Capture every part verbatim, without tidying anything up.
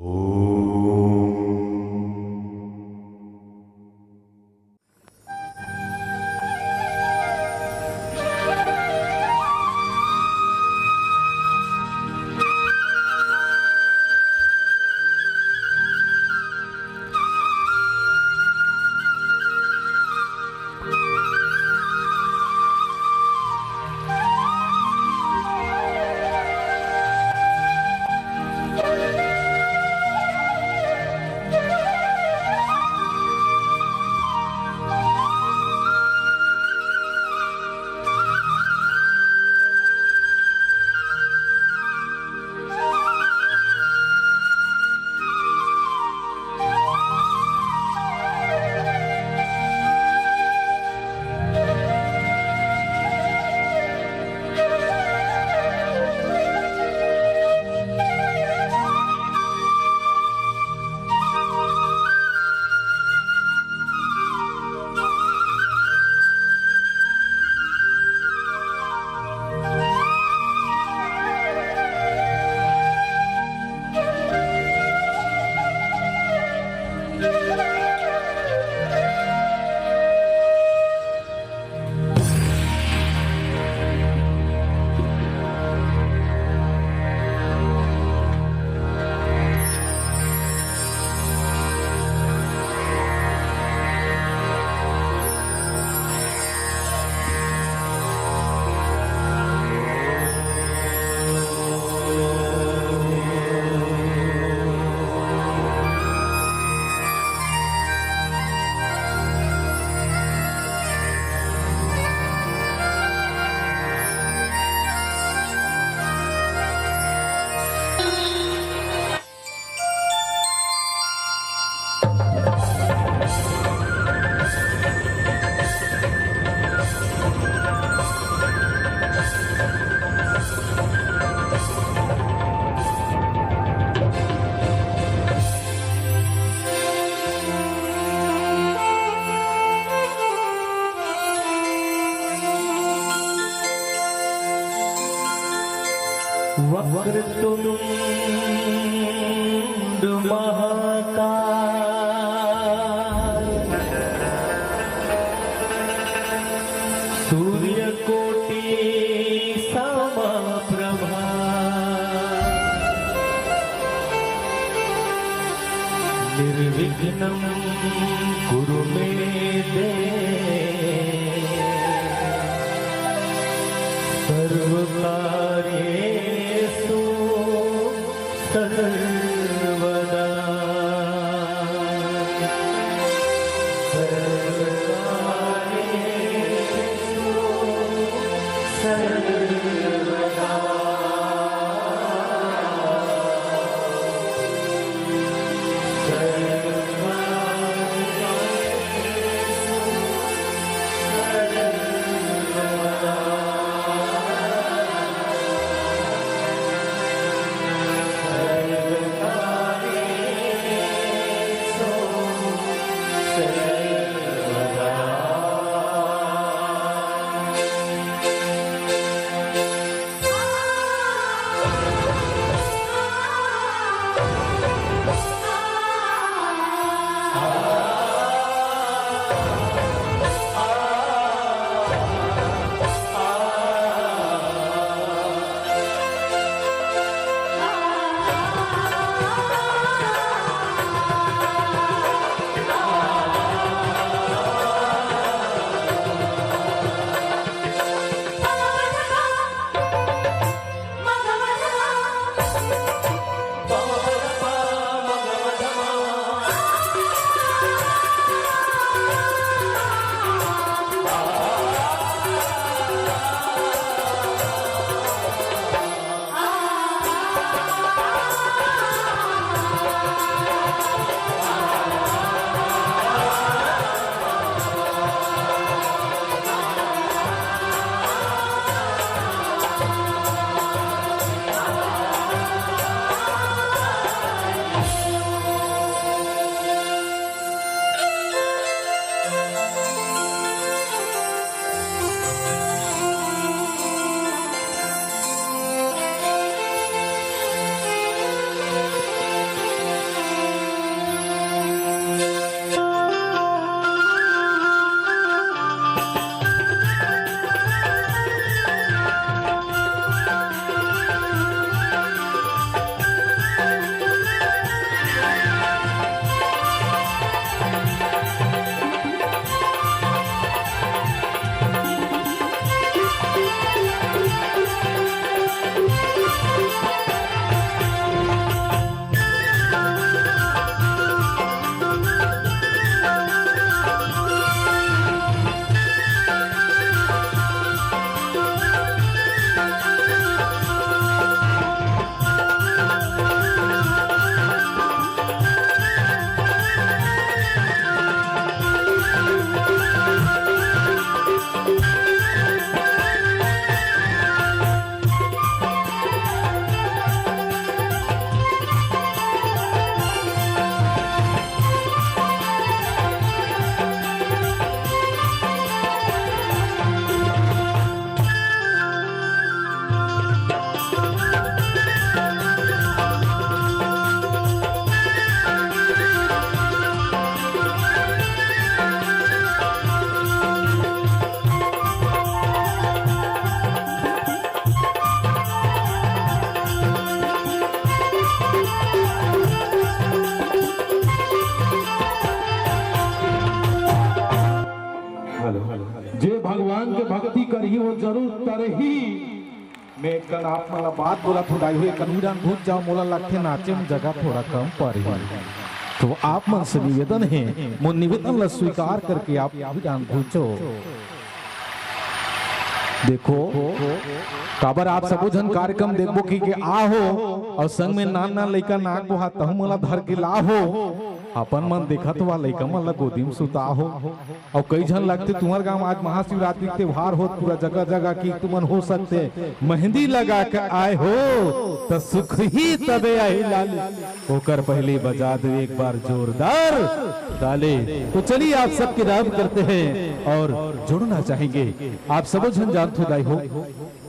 ओम। वक्रतुंड महाकाय, सूर्यकोटि समप्रभा, निर्विघ्नं कुरु मे देव, सर्वकार्येषु सर्वदा। सर्वकार्येषु सर्वदा। करही, वो जरूर तरही। मैं एक कन आप मन ला बात बोलत हूँ, दाई हो, एक कन भी डाहन भूंज जाव, मोला लगथे नाचे म जगह थोड़ा कम परही। तो आप मन से निवेदन हे, मोर निवेदन ला स्वीकार करके आप भी डाहन भूंजो। देखो, काबर आप सबो झन कार्यक्रम देखबो कहिके आ हो, अउ संग में नान नान लइका नाक बोहा तहु मन ला धर के ला हो, अपन मन देखत हुआ लइका मन ला गोदी म सुता हो। अउ कई झन लगथे तुंहर गांव आज महाशिवरात्रि के त्योहार होत, पूरा जगह जगह कि तुमन हो सकथे मेहंदी लगा के आए हो, त सुख ही तबे आही लाली। ओकर पहले बजा दो एक बार जोरदार ताली। तो चलिए आप सबके नाम करते हैं और जुड़ना चाहेंगे। आप सबो झन जानत हो दाई हो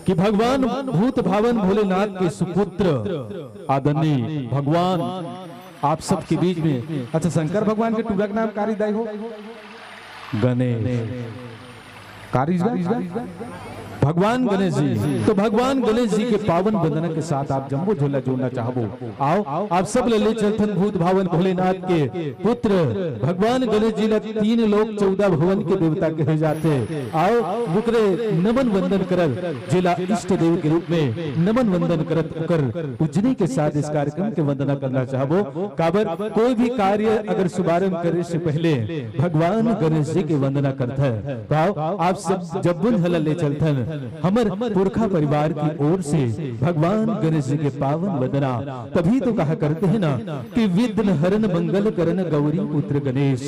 कि भगवान भूत भावन भोलेनाथ के सुपुत्र आदरणीय भगवान आप सबके बीच में, अच्छा, शंकर भगवान के टूरा के नाम का रही दाई हो? गणेश। का रही गा? भगवान गणेश जी। तो भगवान गणेश जी के पावन वंदना के साथ आप जम्मो झन ला जोड़ना चाहबो। आओ, आप सब ला ले चलथन भूत भावन भोलेनाथ के पुत्र भगवान गणेश जी ला तीन लोक चौदह भवन के देवता कहे जाथे। आओ, ओकरे नमन वंदन करत, जेला इष्ट देव के रूप में नमन वंदन करत, ओकर पूजनी के साथ इस कार्यक्रम के वंदना करना चाहबो। काबर कोई भी कार्य अगर शुभारंभ करे से पहले भगवान गणेश जी के वंदना करथे। तो आओ, आप सब जम्मो झन ला ले चलथन हमर पुरखा परिवार की ओर से भगवान गणेश जी के पावन वंदना। तभी तो कहा करते हैं ना कि विघ्न हरण मंगल करण गौरी पुत्र गणेश,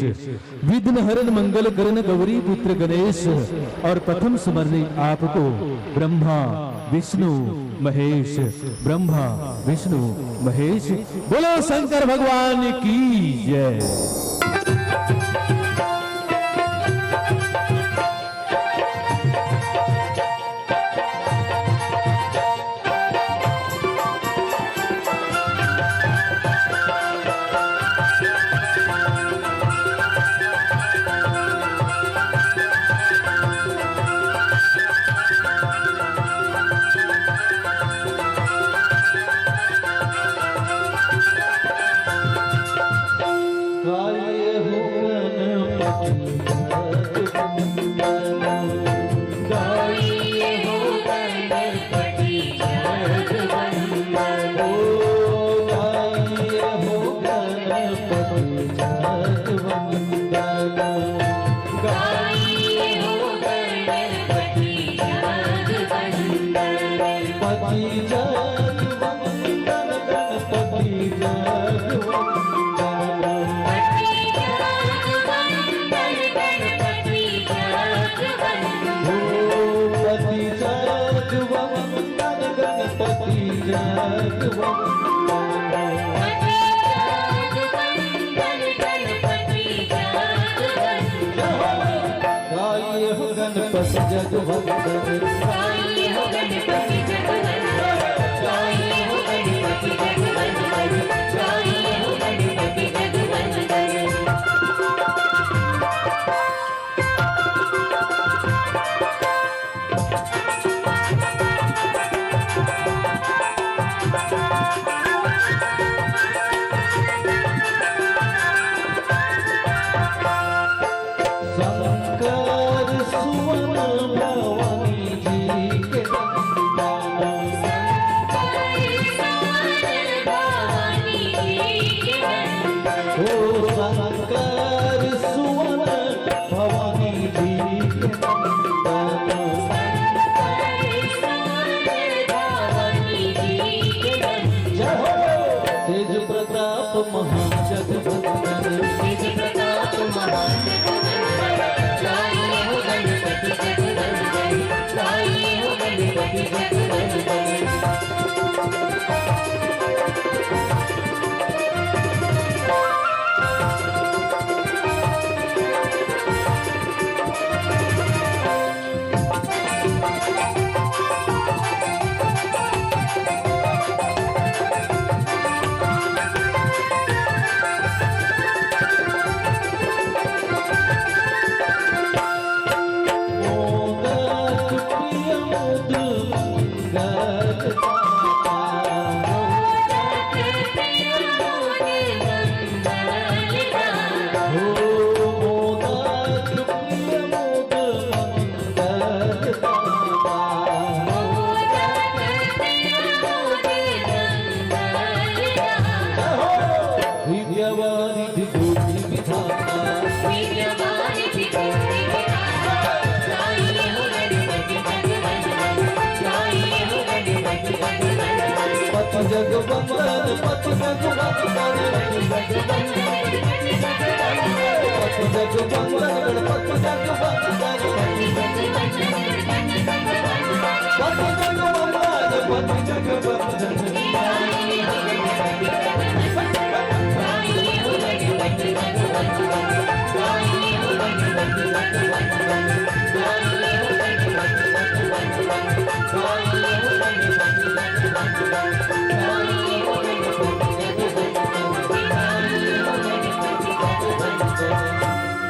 विघ्न हरण मंगल करण गौरी पुत्र गणेश। और प्रथम स्मरणी आपको ब्रह्मा विष्णु महेश, ब्रह्मा विष्णु महेश। बोलो शंकर भगवान की जय।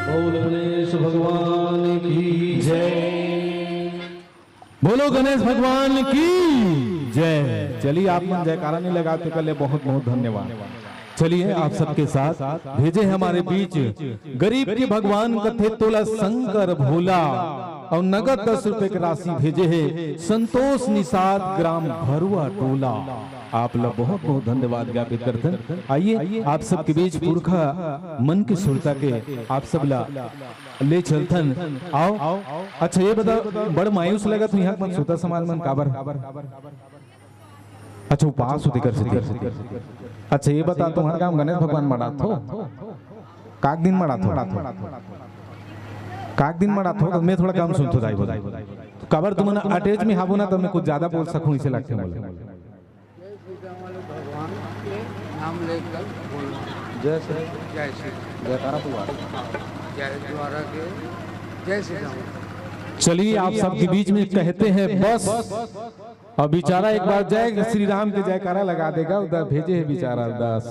बोल गणेश भगवान की जय। बोलो गणेश भगवान की जय। चलिए, आप मन जयकारा नहीं लगाते, कर ले, बहुत बहुत धन्यवाद। चलिए, आप सबके साथ भेजे हमारे बीच गरीब के भगवान कथे तोला शंकर भोला, और नगद दस रुपए की राशि भेजे है संतोष निषाद, ग्राम भरुआ टोला। आप ला बहुत बहुत धन्यवाद ज्ञापित करथन। आइए, आप सबके बीच पुरखा मन के सुरता के आप सब ला ले चलथन। आओ। अच्छा, ये बता, बड़ मायूस लगत हो यहाँ मन, सुता समाज मन काबर? अच्छा, उपास होते कर सकते। अच्छा, ये बता, तुम्हारे गांव गणेश भगवान मड़ाथो? काक दिन मड़ाथो? काक दिन मड़ाथो? मैं थोड़ा कम सुनथो दाई बोल। काबर तुमन अटैच में हाबो ना, तो मैं कुछ ज्यादा बोल सकूं, इसे लगते बोले। जय श्री राम वाले भगवान के नाम लेकर बोलना। जय श्री जय श्री जयकारा तो हुआ। जय द्वारा के जय श्री राम। चलिए, आप सबके बीच में कहते हैं बस। अब बेचारा एक बार जय श्री राम के जयकारा लगा देगा, उधर भेजे है बेचारा दस।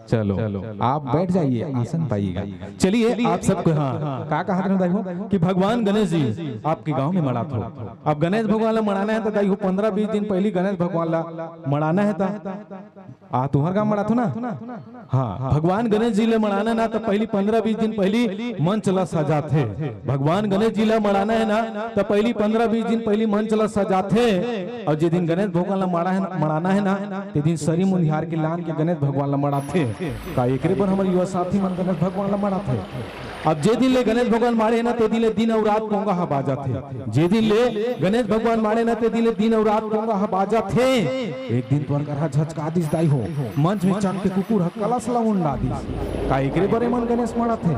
चलो, आप बैठ जाइए, आसन पाइएगा। चलिए, आप सबको, हाँ, का कहा था दाई हो कि भगवान गणेश जी आपके गांव में मड़ाथो। अब गणेश भगवान ला मड़ाना है तो दाई हो, पंद्रह बीस दिन पहली गणेश भगवान ला मड़ाना है था। आ, तुम्हार गांव मड़ाथो ना? हाँ, भगवान गणेश जी ले मड़ाना ना, तो पहली पंद्रह बीस दिन पहली मंच ला सजाथे। भगवान गणेश जी ला मड़ाना है ना, तो पहली पंद्रह बीस दिन पहली मंच ला सजाथे। और जे दिन गणेश भगवान ला मड़ा है, मड़ाना है ना, ते दिन सरी मुंधियार के लान के गणेश भगवान ला मड़ाथे। का एकरे बर हमर युवा साथी मन गणेश भगवान ला मड़ाथे? अब जे दिन ले गणेश भगवान माड़े है ना, ते दिन ले दिन अउ रात पोंगा ह बाजत हे। जे दिन ले गणेश भगवान माड़े ना, ते दिन ले दिन अउ रात पोंगा ह बाजत हे। एक दिन तो अनकर ह झचका दिस दाई हो, मंच में चढ़ के कुकुर ह कलश ला उंडा दिस। का एकरे बर एमन गणेश माड़त हे?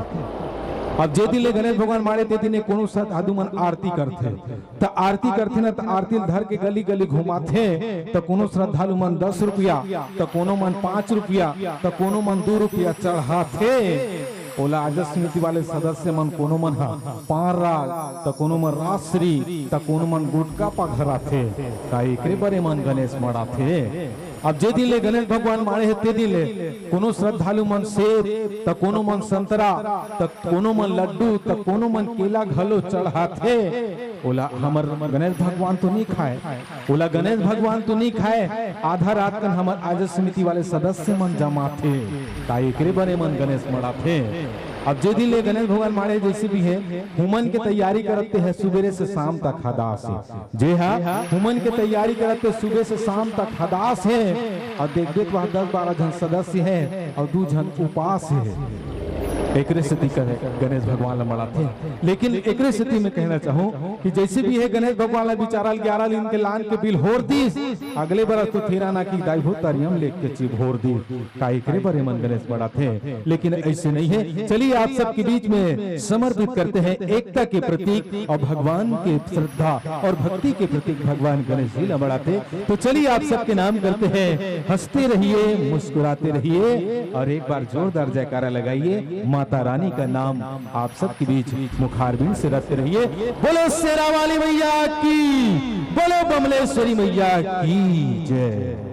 अब जे दिन ले गणेश भगवान माड़े, ते दिन ले कोनो श्रद्धालु मन आरती करथे। त आरती करथे ना, त आरती ल धर के गली-गली घुमाथे, त कोनो श्रद्धालु मन दस रुपया, त कोनो मन पाँच रुपया, त कोनो मन दू रुपया चढ़ाथे। ओला आजस समिति वाले सदस्य मन कोनो मन ह पान राग, त कोनो मन राजश्री, त कोनो मन गुटखा पघराथे। का एकरे बर एमन गणेश मड़ाथे? अब जे दिन ले गणेश भगवान माड़े हे, ते दिन ले कोनो श्रद्धालु मन सेब, त कोनो मन संतरा, त कोनो मन लड्डू, त कोनो मन केला घलो चढ़ाथे। ओला हमर गणेश भगवान तो नहीं खाए, ओला गणेश भगवान तो नहीं खाए। आधा रात कन हमर आजस समिति वाले सदस्य मन जमाथे, का एकरे बर एमन गणेश मड़ाथे? अब जे दिन ले गणेश भगवान माड़े जैसे भी हे, हुमन के तैयारी करत हे सुबेरे से शाम तक हदास हे। जे हा हुमन के तैयारी करत हे सुबह से शाम तक हदास हे, अउ देखबे त वह दस बारह झन सदस्य हे अउ दू झन उपास हे। एकरे सेती कहे गणेश भगवान ला मड़ाथे। लेकिन एकरे सेती मैं कहना चाहूँ कि जैसे भी हे गणेश भगवान ला बिचारा ल ग्यारह दिन के लान के बिल्होर दिस, अगले बरस तो थेरा ना कि दाई हो तरियम लेके चिबहोर दिस। का एकरे बर एमन गणेश मड़ाथे? लेकिन ऐसे नहीं है। चलिए, आप सबके बीच में समर्पित करते हैं एकता के प्रतीक और भगवान के श्रद्धा और भक्ति के प्रतीक भगवान गणेश जी ला मड़ाथे। तो चलिए, आप सबके नाम करते हैं, हंसते रहिए, मुस्कुराते रहिए और एक बार जोरदार जयकारा लगाइए। माता रानी का नाम आप सबके बीच मुखारबिंद से रखते रहिए। बोलो शेरा वाली मैया की, बोलो बमलेश्वरी मैया की जय।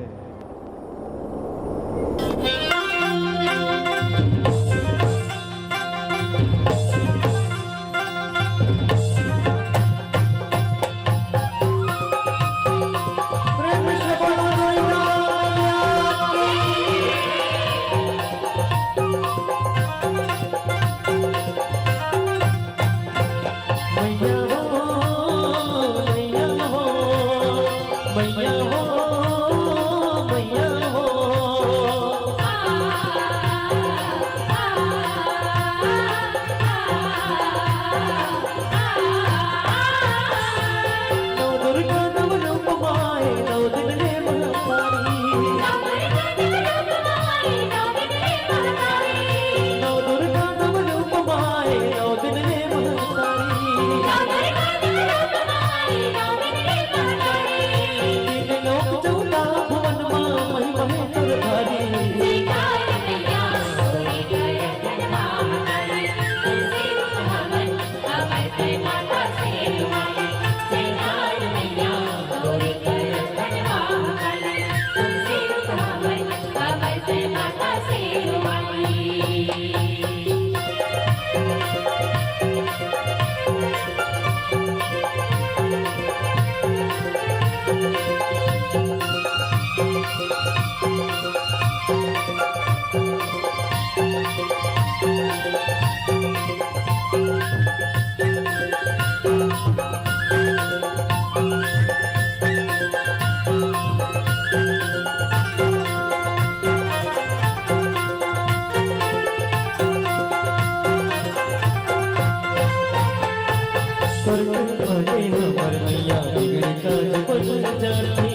अरे हमर मियाँ बिगड़ी काज बन जाथे।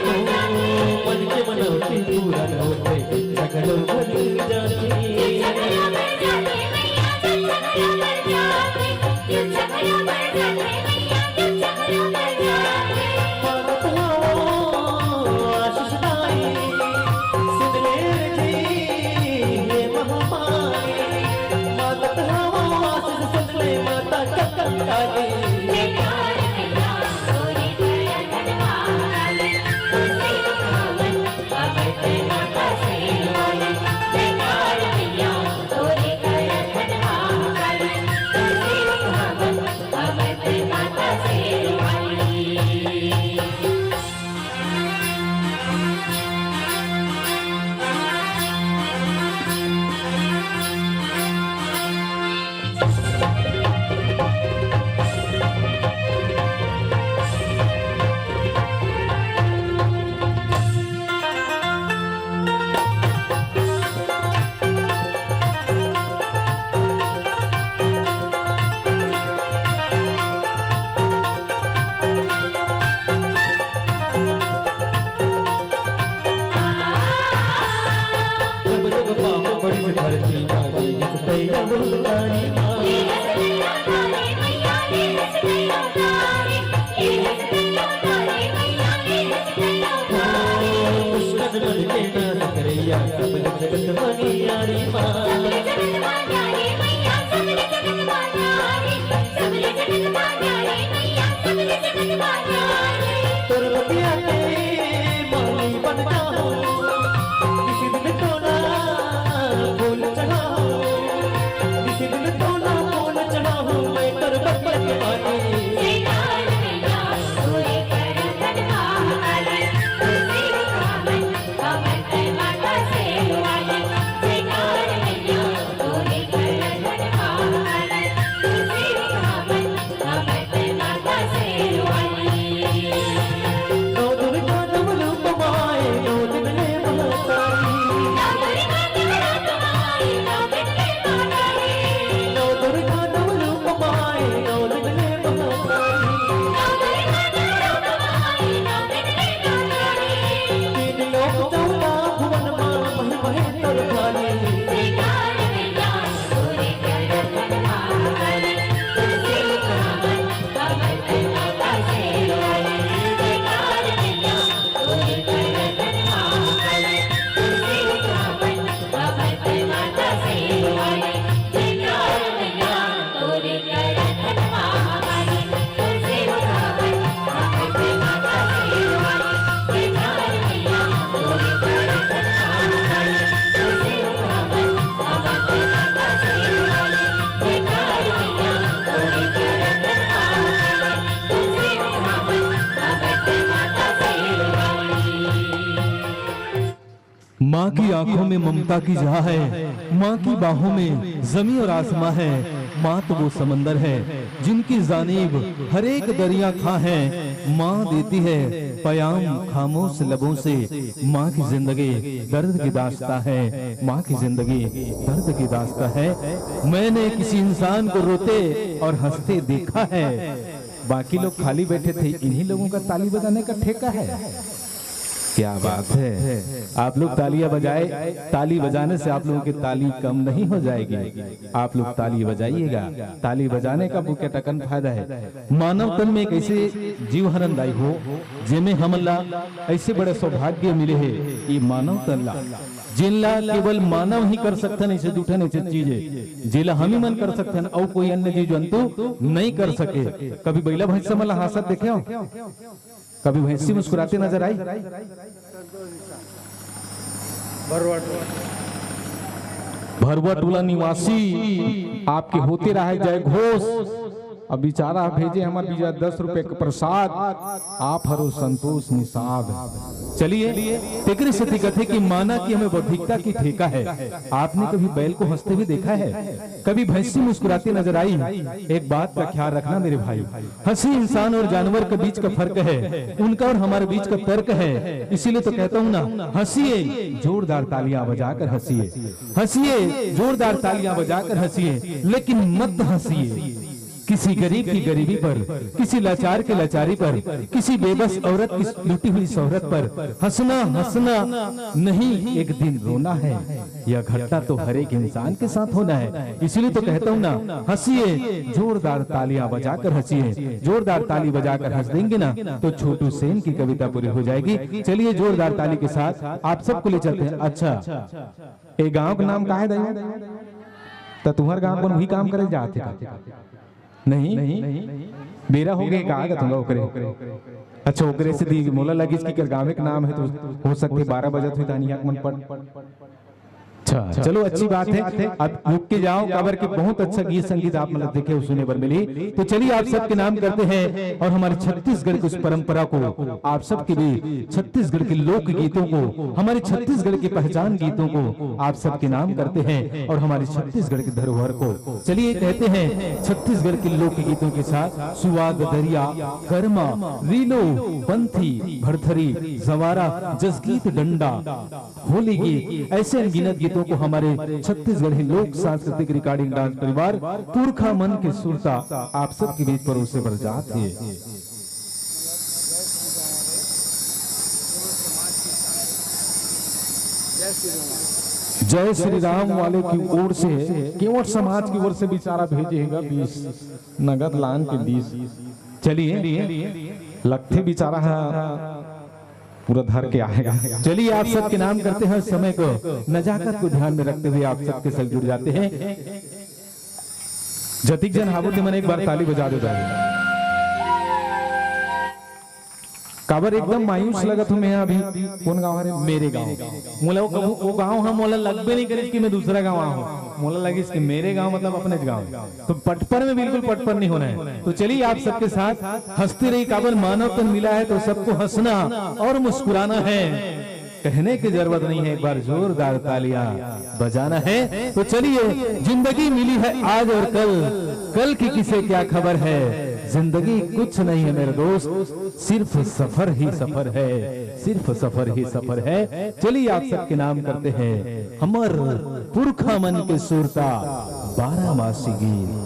ओ, मन के मनौती पूरा होथे, झगड़ो बन जाथे। मांगत हवं आशीष दाई, सुन ले रे जी, हे महामाई। मांगत हवं आशीष, सुन ले माता कंकाली। जब जब पाँव पड़िस धरती मा, लेहिस तैया उतारी माँ। दुष्टन मन के नाश करैया, सब जगत मा नियारी माँ। तोर बतिया के माली बन जाहूँ, किसी दिन तोला फूल चढ़ाहूँ, किसी दिन तोला फूल चढ़ाहूँ, मैं तोर बतिया के माली। नौ दुर्गा नव रूप माय, नौ दिन ले महतारी। नौ दुर्गा नव रूप माय, नौ दिन ले महतारी। तीन लोक चौदह भुवन मा, महिमा हे तोर भारी। माँ की आंखों में ममता की जहा है, माँ की बाहों में जमीन और आसमां है। माँ तो वो समंदर है जिनकी जानीब हर एक दरिया खां है। माँ देती है पयाम खामोश लबों से। माँ की जिंदगी दर्द की दास्तां है, माँ की जिंदगी दर्द की दास्तां है। मैंने किसी इंसान को रोते और हंसते देखा है। बाकी लोग खाली बैठे थे, इन्हीं लोगों का ताली बजाने का ठेका है। क्या बात है, आप लोग तालियां बजाए, ताली बजाने से आप लोगों की ताली कम नहीं हो जाएगी। आप लोग ताली बजाइएगा, ताली बजाने का मुख्य टकन फायदा है। मानव तन में एक ऐसे जीव हरण दाई हो, जेमे हमन ला ऐसे बड़े सौभाग्य मिले हे, ये मानव तन ला, जेन ला केवल मानव ही कर सकथन, ऐसे जूठन ऐसे चीज है, जेला हम ही मन कर सकथन, अउ कोई अन्य जीव जंतु नहीं कर सके। कभी बैला भैंसा मन ला हाँसत देखे हो? कभी भैंसी मुस्कुराते नजर आई? भरवा टोला निवासी आपके होते रहे जय घोष। अब बिचारा भेजे हमर बीजा दस रुपए के प्रसाद, आप हरो संतोष निषाद। चलिए, तेकरे सेती कथे कि माना कि हमें बौद्धिकता की ठेका है। आपने कभी बैल को हंसते हुए देखा है? कभी भैंसी मुस्कुराती नजर आई? एक बात का ख्याल रखना मेरे भाई, हंसी इंसान और जानवर के बीच का फर्क है, उनका और हमारे बीच का तर्क है। इसीलिए तो कहता हूँ ना, हंसिए, जोरदार तालियां बजाकर हंसिए, हंसिए, जोरदार तालियां बजाकर हंसिए, लेकिन मत हंसिए किसी गरीब की गरीबी पर, किसी लाचार की लाचारी पर, किसी बेबस औरत की लुटी हुई शोहरत पर। हंसना, हंसना नहीं, एक दिन रोना है। यह घटना तो हर एक इंसान के साथ होना है। इसीलिए तो कहता हूँ ना, हंसिए, जोरदार तालियां बजाकर हंसिए। जोरदार ताली बजाकर हंस देंगे ना, तो छोटू सेन की कविता पूरी हो जाएगी। चलिए, जोरदार ताली के साथ आप सबको ले चलते हैं। अच्छा, ए गांव के नाम का है दया? त तुहर गांव कोन वही काम करे जात हे का? नहीं, बेरा हो गए का, का तुम ओकरे? अच्छा, ओकरे से दी मोला लगिस कि कर गांव के नाम है, तो हो सकते बारह बजत हुई तानी आंख मन पड़। अच्छा, चलो, अच्छी बात है। अब रुक के जाओ, काबर के बहुत अच्छा गीत संगीत आप मतलब देखे, सुने बर मिली। तो चलिए, आप सबके नाम करते हैं और हमारे छत्तीसगढ़ की उस परंपरा को आप सबके भी, छत्तीसगढ़ के लोकगीतों को, हमारे छत्तीसगढ़ की पहचान गीतों को आप सबके नाम करते हैं और हमारे छत्तीसगढ़ के धरोहर को। चलिए, कहते हैं छत्तीसगढ़ के लोकगीतों के साथ सुवाग दरिया, करमा, रीलो, पंथी, भरथरी, जवारा, जसगीत, डंडा, होली गीत, ऐसे अनगिनत गीतों को हमारे छत्तीसगढ़ी लोक सांस्कृतिक रिकॉर्डिंग डांस परिवार पुरखा मन के सुरता आप सबके बीच परोसे बर जात हे। जय श्री राम वाले की ओर से, केवट समाज की ओर से बिचारा भेजे हेगा बीस, नगद लान के बीस। चलिए, लगथे बिचारा हा पूरा धर के आएगा। चलिए, आप सबके नाम करते हैं, समय को, नजाकत को ध्यान में रखते हुए आप सबके संग जुड़ जाते हैं। जतिक जन हावो ते मन एक बार ताली बजा दो भाई। काबर एकदम मायूस लगत हूँ मैं अभी। कोन गाँव हरे? मेरे गाँव। मोला वो कहूँ, वो गाँव ह मोला लगबे नहीं करिस कि मैं दूसरा गाँव आऊँ। मोला लगिस कि मेरे गाँव मतलब अपने गाँव। तो पटपर में बिल्कुल पटपर नहीं होना है। तो चलिए, आप सबके साथ हंसती रही, काबर मानव तन मिला है तो सबको हंसना और मुस्कुराना है। कहने की जरूरत नहीं है, एक बार जोरदार तालियां बजाना है। तो चलिए, जिंदगी मिली है आज और कल, कल की किसे क्या खबर है। जिंदगी कुछ नहीं है मेरे दोस्त, सिर्फ सफर ही सफर है, सिर्फ सफर ही सफर है। चलिए, आप सबके नाम करते हैं हमर पुरखा मन के सुरता बारामासी गीत।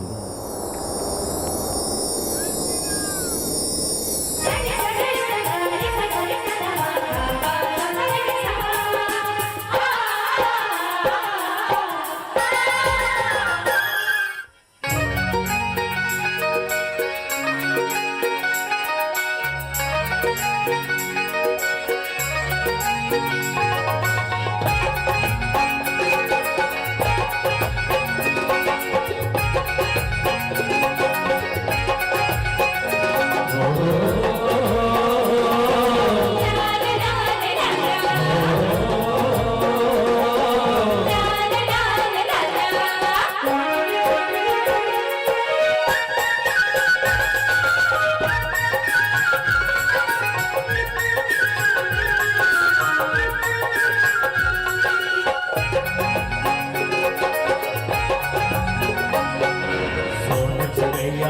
सोन चिड़ैया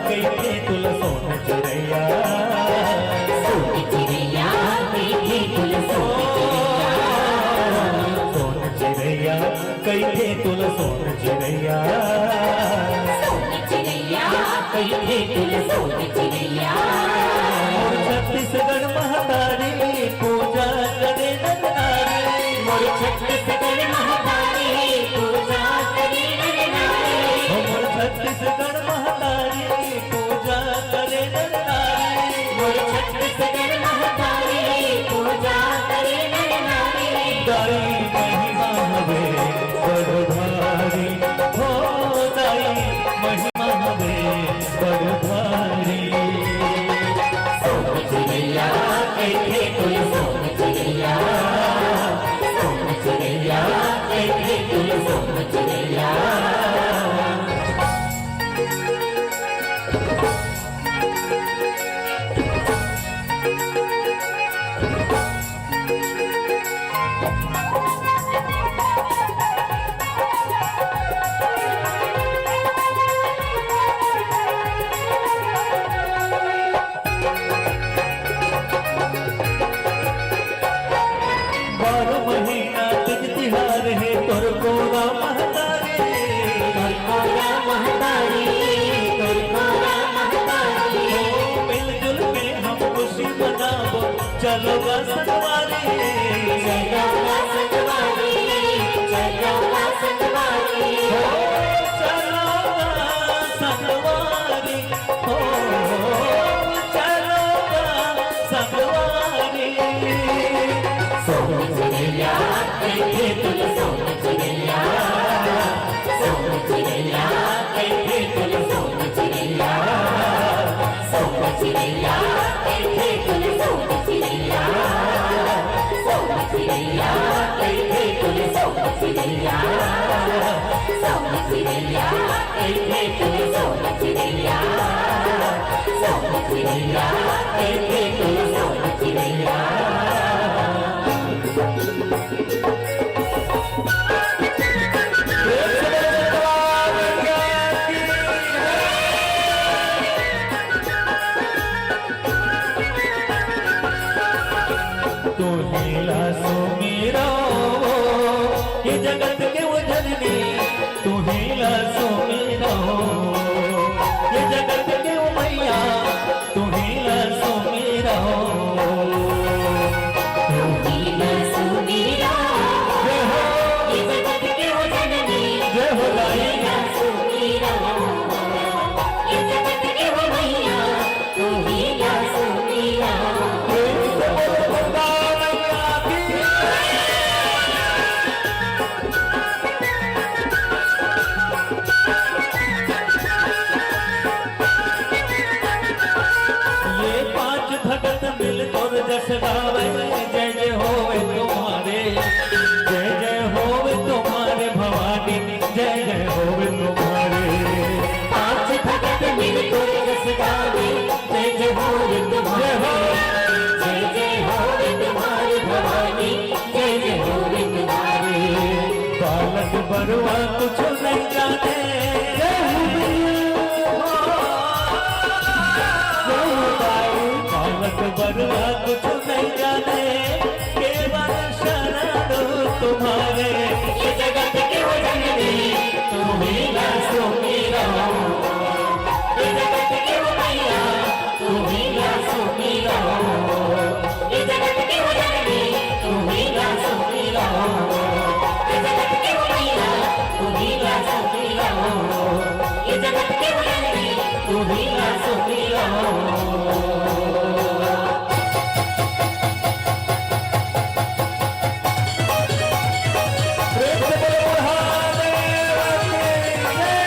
कहिथे तुला सोन चिड़ैया। सोन चिड़ैया कहिथे तुला सोन चिड़ैया। सोन चिड़ैया कहिथे तुला सोन चिड़ैया। सोन चिड़ैया कहिथे तुला सोन चिड़ैया। मोर छत्तीसगढ़ महतारी पूजा करे नर नारी। मोर छत्तीसगढ़ महतारी पूजा करे नर नारी। मोर छत्तीसगढ़ महतारी पूजा करे नर नारी। मोर छत्तीसगढ़ महतारी पूजा करे नर नारी। दाई महिमा हवे बड़ भारी, हो दाई महिमा हवे बड़ भारी। सोन चिड़ैया कहिथे तुला सोन चिड़ैया, सोन चिड़ैया कहिथे तुला सोन चिड़ैया। चलो गा संगवारी, चलो गा संगवारी, चलो गा संगवारी। हो, चलो गा संगवारी, हो, चलो गा संगवारी। सोन चिरैया, कइथे तुल सोन चिरैया, सोन चिरैया, कइथे तुल सोन चिरैया। सोन चिरैया, कइथे तुल सोन चिरैया। सोन चिरैया, कइथे तुल सोन चिरैया। सोन चिरैया, कइथे तुल सोन चिरैया। सोन चिरैया, कइथे तुल सोन चिरैया। तुही ला सुमिरँव, ये जगत के वो जननी, तुही ला सुमिरँव, ये जगत के वो मैया, तुही ला सुमिरँव। तुही ला सुमिरँव, जय हो। ये जगत के वो जननी, जय हो दाई। तुही ला सुमिरँव, ये जगत के वो मैया, तुही ला सुमिरँव। प्रेम से बोलो दुर्गा मैया की। ये पांच भगत मिल तोर जस गावे, जय जय होवे तुम्हारे, जय जय होवे तुम्हारे भवानी, जय जय होवे तुम्हारे। पांच भगत मिल तोर जस गावे, जय जय होवे तुम्हारे, जय हो। जय जय होवे तुम्हारे भवानी, जय जय होवे तुम्हारे। बालक बरुआ कुछ नहीं जाने, जय हो मैया। जय हो दाई। बालक बरुआ कुछ नहीं जाने, केवल शरण तुम्हारे। ये जगत के वो जननी, तुही ला सुमिरँव। ये जगत के वो मैया, तुही ला सुमिरँव। ये जगत के वो जननी, तुही ला सुमिरँव। ये जगत के वो मैया, तुही ला सुमिरँव। ये जगत के वो जननी, तुही ला सुमिरँव। प्रेम से बोलो बुढ़ा देव की जय।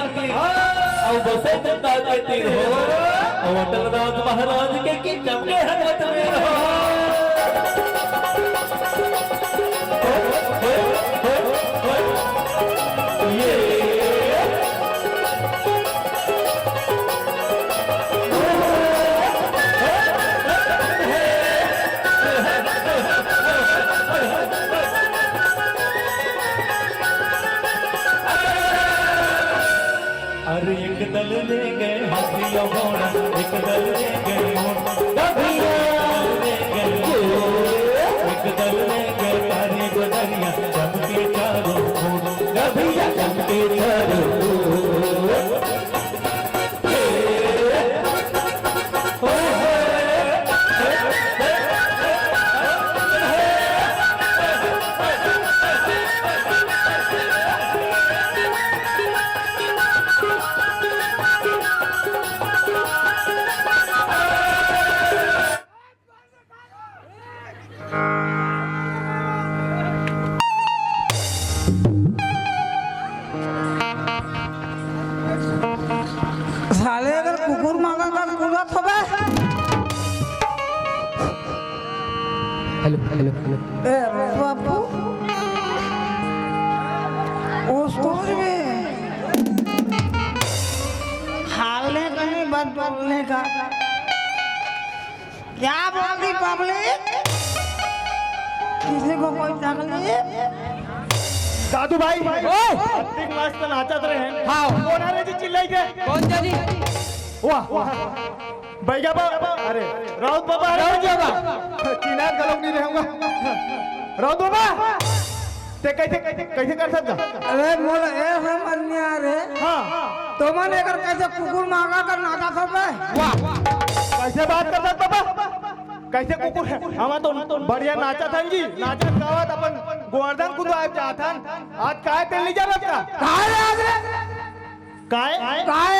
अउ बसे चंदा के तीर हो, अउ अटल राज महाराज के की चमके हनुमत वीर हो। ये अरे एक दल ले गए हाथी और घोड़ा, एक दल ले गए ऊंट, गधिया ले गए घोड़ा, एक दल ले गए कारी बदरिया, चमके चारों ओर, गधिया चमके चारों ओर। साले अगर कुकुर मांगा कर कूदत होबे। Hello, hello, hello. ए, बाबू। उस तोर में हालने का नहीं, बस बोलने का। क्या बोल दी पब्लिक? किसी को कोई तकलीफ? दादू भाई, ओए! अतिक मस्त नाचत रहे हैं। हाँ। कोन हरे जी चिल्लाई के? कौन जा जी? वाह, वाह। बैगा बा, अरे, राउत बाबा, अरे। राउत बाबा। चिनार गलोक नहीं रहूंगा। राउत बाबा, ते कैसे, कैसे, कैसे कर सकता? अरे, मोला ए समझ नहीं आ रहे। हाँ। तो मन एकर कैसे कुकुर मांगा कर नाचा सब है? वाह। कैसे बात कर सकता बाबा? कैसे कुकुर है? हम तो बढ़िया नाचा था जी, नाचा गावत अपन गोवर्धन कुंद आए चाहथन। आज काय तेल नहीं जा रहा? काय रे आज रे? काय? काय?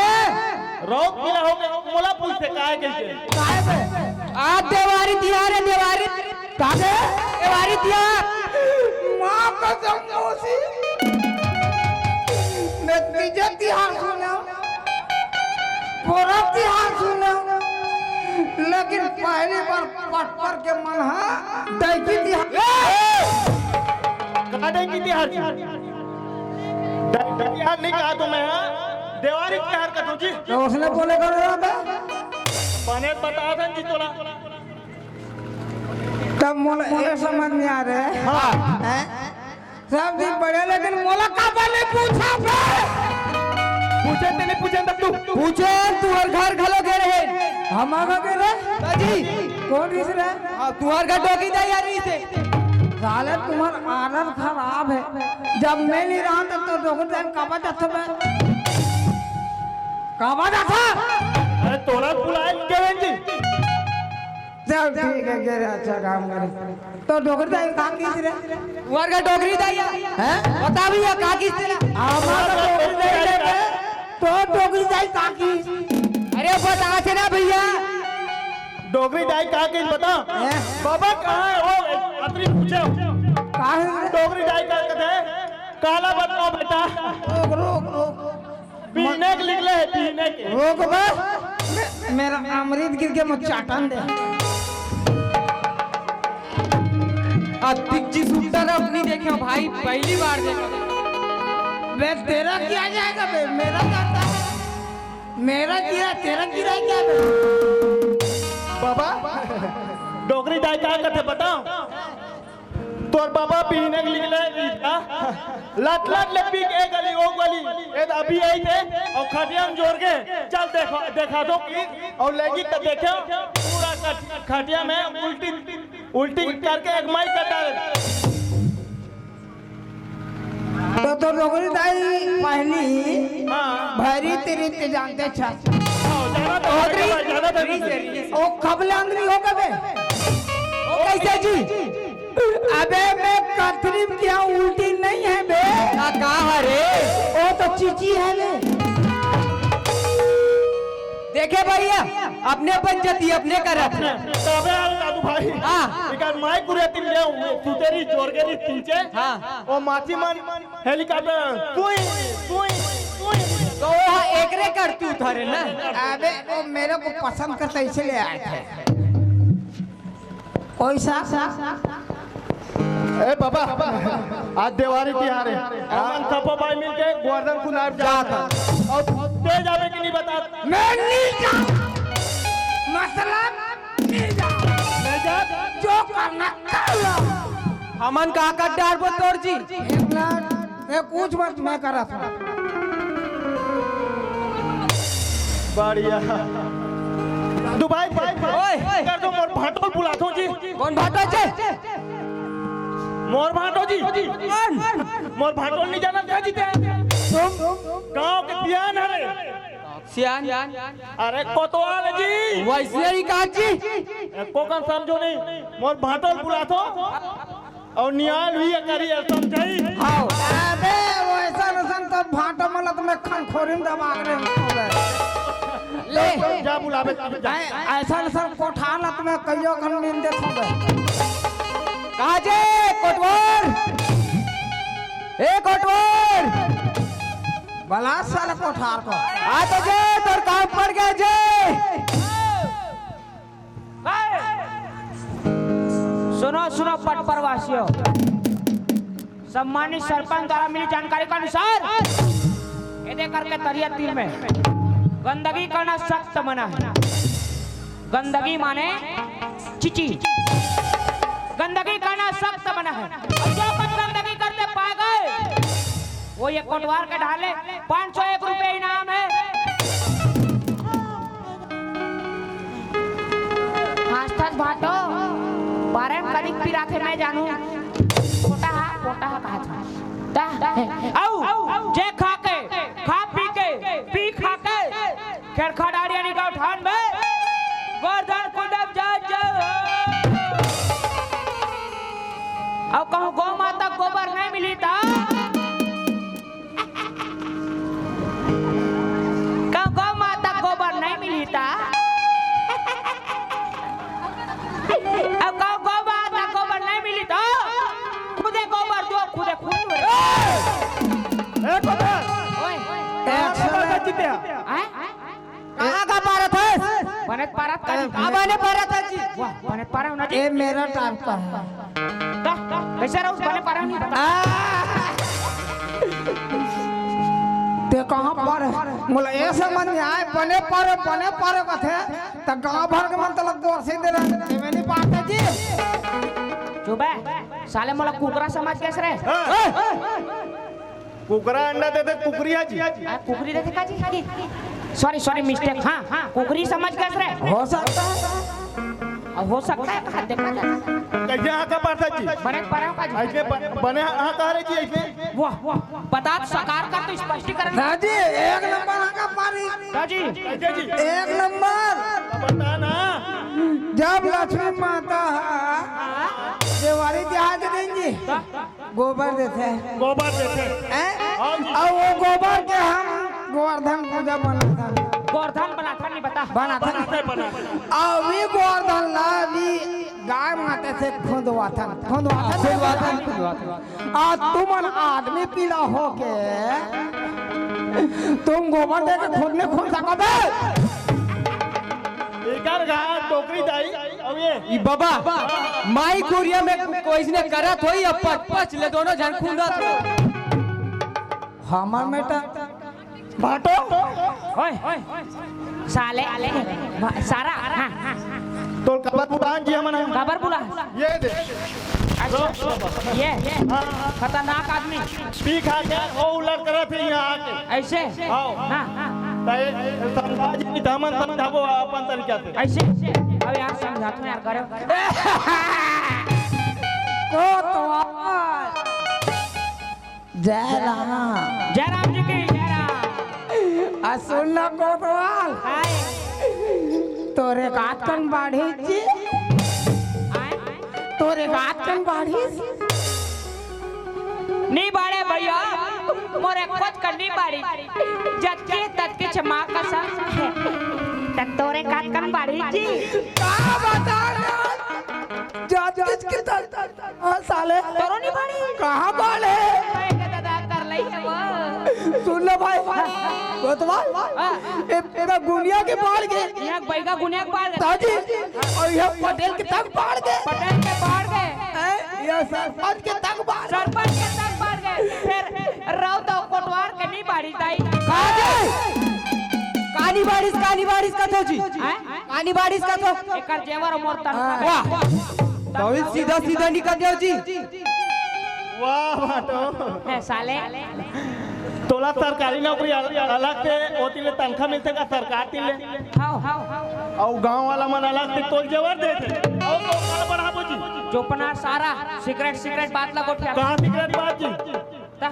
रौद पीला हो गया, मोला पूछते काय कैसे? काय बे? आज देवारी तिहार है, देवारी। का बे? देवारी तिहार। माँ कसम मौसी, मैं तीजे तिहार सुना, पूरा तिहार सुना, लेकिन पहली बार पटपर के मन हा दैकी तिहार। का दैकी तिहार जी? द-, तिहार नहीं कहा तो मैं, हाँ? देवारी तिहार का तो जी। तो उसने बोले करो ना बे। बने बता था जी तोला। तब मोला ये समझ नहीं आ रहे। हाँ। हैं? सब जी बढ़िया, लेकिन मोला का बने पूछा बे? पूछे ते नहीं पूछे तब तू। पूछे, तुहर घर घलो गे रहे। हम आगा गे रहे? जी। कौन रिस रहे? हाँ, तुहर घर डोगी दाई आ रही से। साले तुम्हार आदत खराब है। जब मैं नहीं रहा तब तो डोगी दाई काबा जाता बे। काबा जाता? अरे तोला बुलाए के जी। चल ठीक है, गे रहे, अच्छा काम करे। तो डोगरी दाई का किस रे? वर्ग डोगरी दाई है। हैं? बता भैया का किस रे? हमारा डोगरी दाई लेके तो डोगरी दाई का किस? अरे बता से ना भैया। डोगरी दाई का किस बता? हैं? बाबा कहाँ है वो? अतरी पूछे। कहाँ है? डोगरी दाई का कहते हैं, काला बताओ बेटा। रोक, रोक, रोक। पीने के निकले है, पीने के। रोक बे। मे-, मेरा अमृत गिर के मैं चाटन दे। अतिक जी सुट्टा रफ नहीं देखे हो भाई, पहली बार देखा। बे, तेरा क्या जाएगा बे? मेरा जाता है। मेरा गिरा, तेरा गिरा क्या बे? बाबा, डोगरी दाई का कथे बताओ। तोर बाबा पीने के निकले, लट लट ले पी के ए गली, ओ गली, ए अभी आई थे, और खटिया में जोर के, चल देखो, देखा दो कि, और लेगी तो देखो, पूरा कट-, खटिया में उल्टी, उल्टी करके एक माई कटा दे। तो, तो डोगरी दाई पहली हाँ। भरी तेरी ते जानते छा। हाँ, जाना तो डोगरी भाई, जाना तो री से री। ओ कबले अंदरी हो गए। ओ कैसे जी? अबे मैं कथरी में क्या उल्टी नहीं है बे? का, का है रे? ओ तो चीची है ले। देखे भैया, अपने पंचायती अपने करत। तबे यार दादू भाई। हाँ। इकर माई कुरिया तिम ले सुतेरी जोर के री तिंचे। हाँ। ओ माची मन हेलीकॉप्टर। तुई, तुई, तुई। तो अरे ना। अबे, वो मेरे को पसंद करता, इसीलिए आए थे। कोई सा? ए बाबा, आज देवारी तिहार है। हमन सबो भाई मिलके गोवर्धन कुंड जात हन। अउ ते जाबे कि नहीं बता? मैं नहीं जाऊँ। मतलब, नहीं जाऊँ। नहीं जा। जो करना कर लो। हमन का कर डारबो तोर जी? एक मिनट, ए, कुछ मत, मैं करत हूँ। बढ़िया। दादू भाई, भाई, भाई, ओए। कर दो, मोर भांटो ल बुलाथों जी। कौन भांटो जी? मोर भांटो जी। कौन? मोर भांटो ल नहीं जानत का जी ते? तुम? गांव के सियान हरे। सियान? अरे कोतवाल जी। वैसे ही कहा जी। एको कन समझो नहीं। मोर भांटो ल बुलाथों। अउ नियाल भी ये करी, ये समझाई। हाँ। अबे, वो ऐसा नसन तो भांटो मलत में खनखोरी में दबा के रहे। ले। जा बुलावे, जा। ऐ-, ऐसा नसन कोठार लत में कहियो खन नींद दे सोबे। कहा जे, कोटवार? ए, कोटवार! बला साला कोठार को। आ तो जे, तोर काम पड़ गया जे। सुनो, सुनो, पटपर वासियों, सम्मानित सरपंच द्वारा मिली जानकारी के अनुसार, एदे करके तरिया तीर में गंदगी करना सख्त मना है। गंदगी माने चिची, गंदगी करना सख्त मना है। और जो कोई गंदगी करते पाए गए, वो ये कोटवार के ढाले पाँच सौ एक रुपये इनाम है। हंसथस भांटो, बारे में कनिक पिराथे मैं जानू। पोटा हा, पोटा हा कहा था। ता, अउ, जे खा के, खा पी के, पी खा के, खेड़खा डारिया निकाल ठान बे, गोवर्धन कुंड में जा, जा। अउ कहूँ गौ माता गोबर नहीं मिली ता, कहूँ गौ माता गोबर नहीं मिली ता, अब कहूँ गौ माता गोबर नहीं मिली तो खुदे गोबर दो, खुदे खुद हो। ए, कोठा। ओए। कहाँ का पारत हस जी ते? हैं? कहाँ का पारत हस? बने पारत का जी। का बने पारत हस जी? वाह, बने पारत हूँ ना जी। ये मेरा टाइप का है। ता, ता, कैसे रहूँ? बने पारत नहीं बता। आ! ते कहाँ पर है? मोला ये समझ नहीं आए, बने पारत, बने पारत कथे, त गाँव भर के मन तलक गोरसी दे रहे, ते में नहीं पारत जी। चुप है, साले मोला कुकरा समझ के रे। हाँ। कुकरा अंडा देथे, कुकरी है जी। आ, कुकरी देथे का जी? Sorry, sorry, mistake। हाँ, हाँ, कुकरी समझ के रे। हो सकता है। अब हो सकता है, कहा देखा जाए। कैसे हाँ का पारत जी? बने पारत हूँ का जी? ऐसे ब-, बने हाँ का रे जी, ऐसे? वाह, वाह, बता तो साकार का तो स्पष्टीकरण। हाँ जी, एक नंबर हाँ का पारी। हाँ जी। कैसे जी? एक नंबर। बता ना। जब लक्ष्मी माता देवारी तिहार के दिन जी। गोबर देथे। गोबर देथे। हैं? हाँ जी। अउ वो गोबर के हम गोवर्धन पूजा बनाथन। गोवर्धन बनाथन नहीं बता। बनाथन। बनाथे, बनाथे। अउ वी गोवर्धन ला वी गाय माता से खुंदवाथन। खुंदवाथन। खुंदवाथन, खुंदवाथन। आ तुमन आदमी पीला होके तुम गोबर दे के खुद नहीं खुंद सकत हो। एकर गा टोकरी दाई। अब ये ई बाबा, माई कोरिया में कोई इसने करत होई, अब पच, पच ले दोनों झन खुंदत हो। हमर बेटा भांटो। ओए, साले, सारा, हाँ, हाँ। तोर काबर बुलान जी हमन? काबर बुला? ये दे। अच्छा, ये, हाँ, हाँ। खतरनाक आदमी। पी खा के ओ उलट करत हे यहाँ आके। ऐसे? हाँ। हाँ, हाँ। त ये समझा जी, त हमन समझाबो अपन तरीका से। ऐसे? अब यार समझाथों यार, करो। कोतवाल। जय राम। जय राम जी की, जय राम। आ सुन ना कोतवाल। आए। तोरे गात कन बाढ़ी जी। आए। तोरे गात कन बाढ़ी। नी बाढ़े भैया, मोरे कुछ कर नी बाढ़ी। जतके ततके छमा कसम। त तोरे कात कन बाढ़ी जी। का बता रहे हो? जतके तत-, हाँ, साले। तोरो नी बाढ़ी? कहाँ बाढ़े? मैं के दादा कर लई है वो। सुन ले भाई, कोतवाल, हाँ। ए, ए, गुनिया के बाढ़ गे। इहाँ बैगा गुनिया के बाढ़ गे। ताजी, अउ इहाँ पटेल के तक बाढ़ गे। पटेल के बाढ़ गे। हैं? इहाँ सरपंच के तक बाढ़ गे। सरपंच के तक बाढ़ गे। फेर राउत अउ कोटवार के नइ बाढ़िस दाई। का जी? का नइ बाढ़िस, का नइ बाढ़िस कथो जी? हैं? का नइ बाढ़िस कथो? एकर जेवर मोर तनखा। वाह। बहुत सीधा सीधा निकल जाओ जी। वाह भाटो। ए साले। तोला सरकारी नौकरी अल-, अलग से ओती ले तनखा मिलथे का सरकार ती ले? हाव, हाव। अउ गांव वाला मन अलग से तोल जेवर देथे। अउ तो काला बढ़ाबो जी। चुप ना सारा, सिगरेट, सिगरेट बात ला गोठिया। कहाँ सिगरेट बात जी? ता,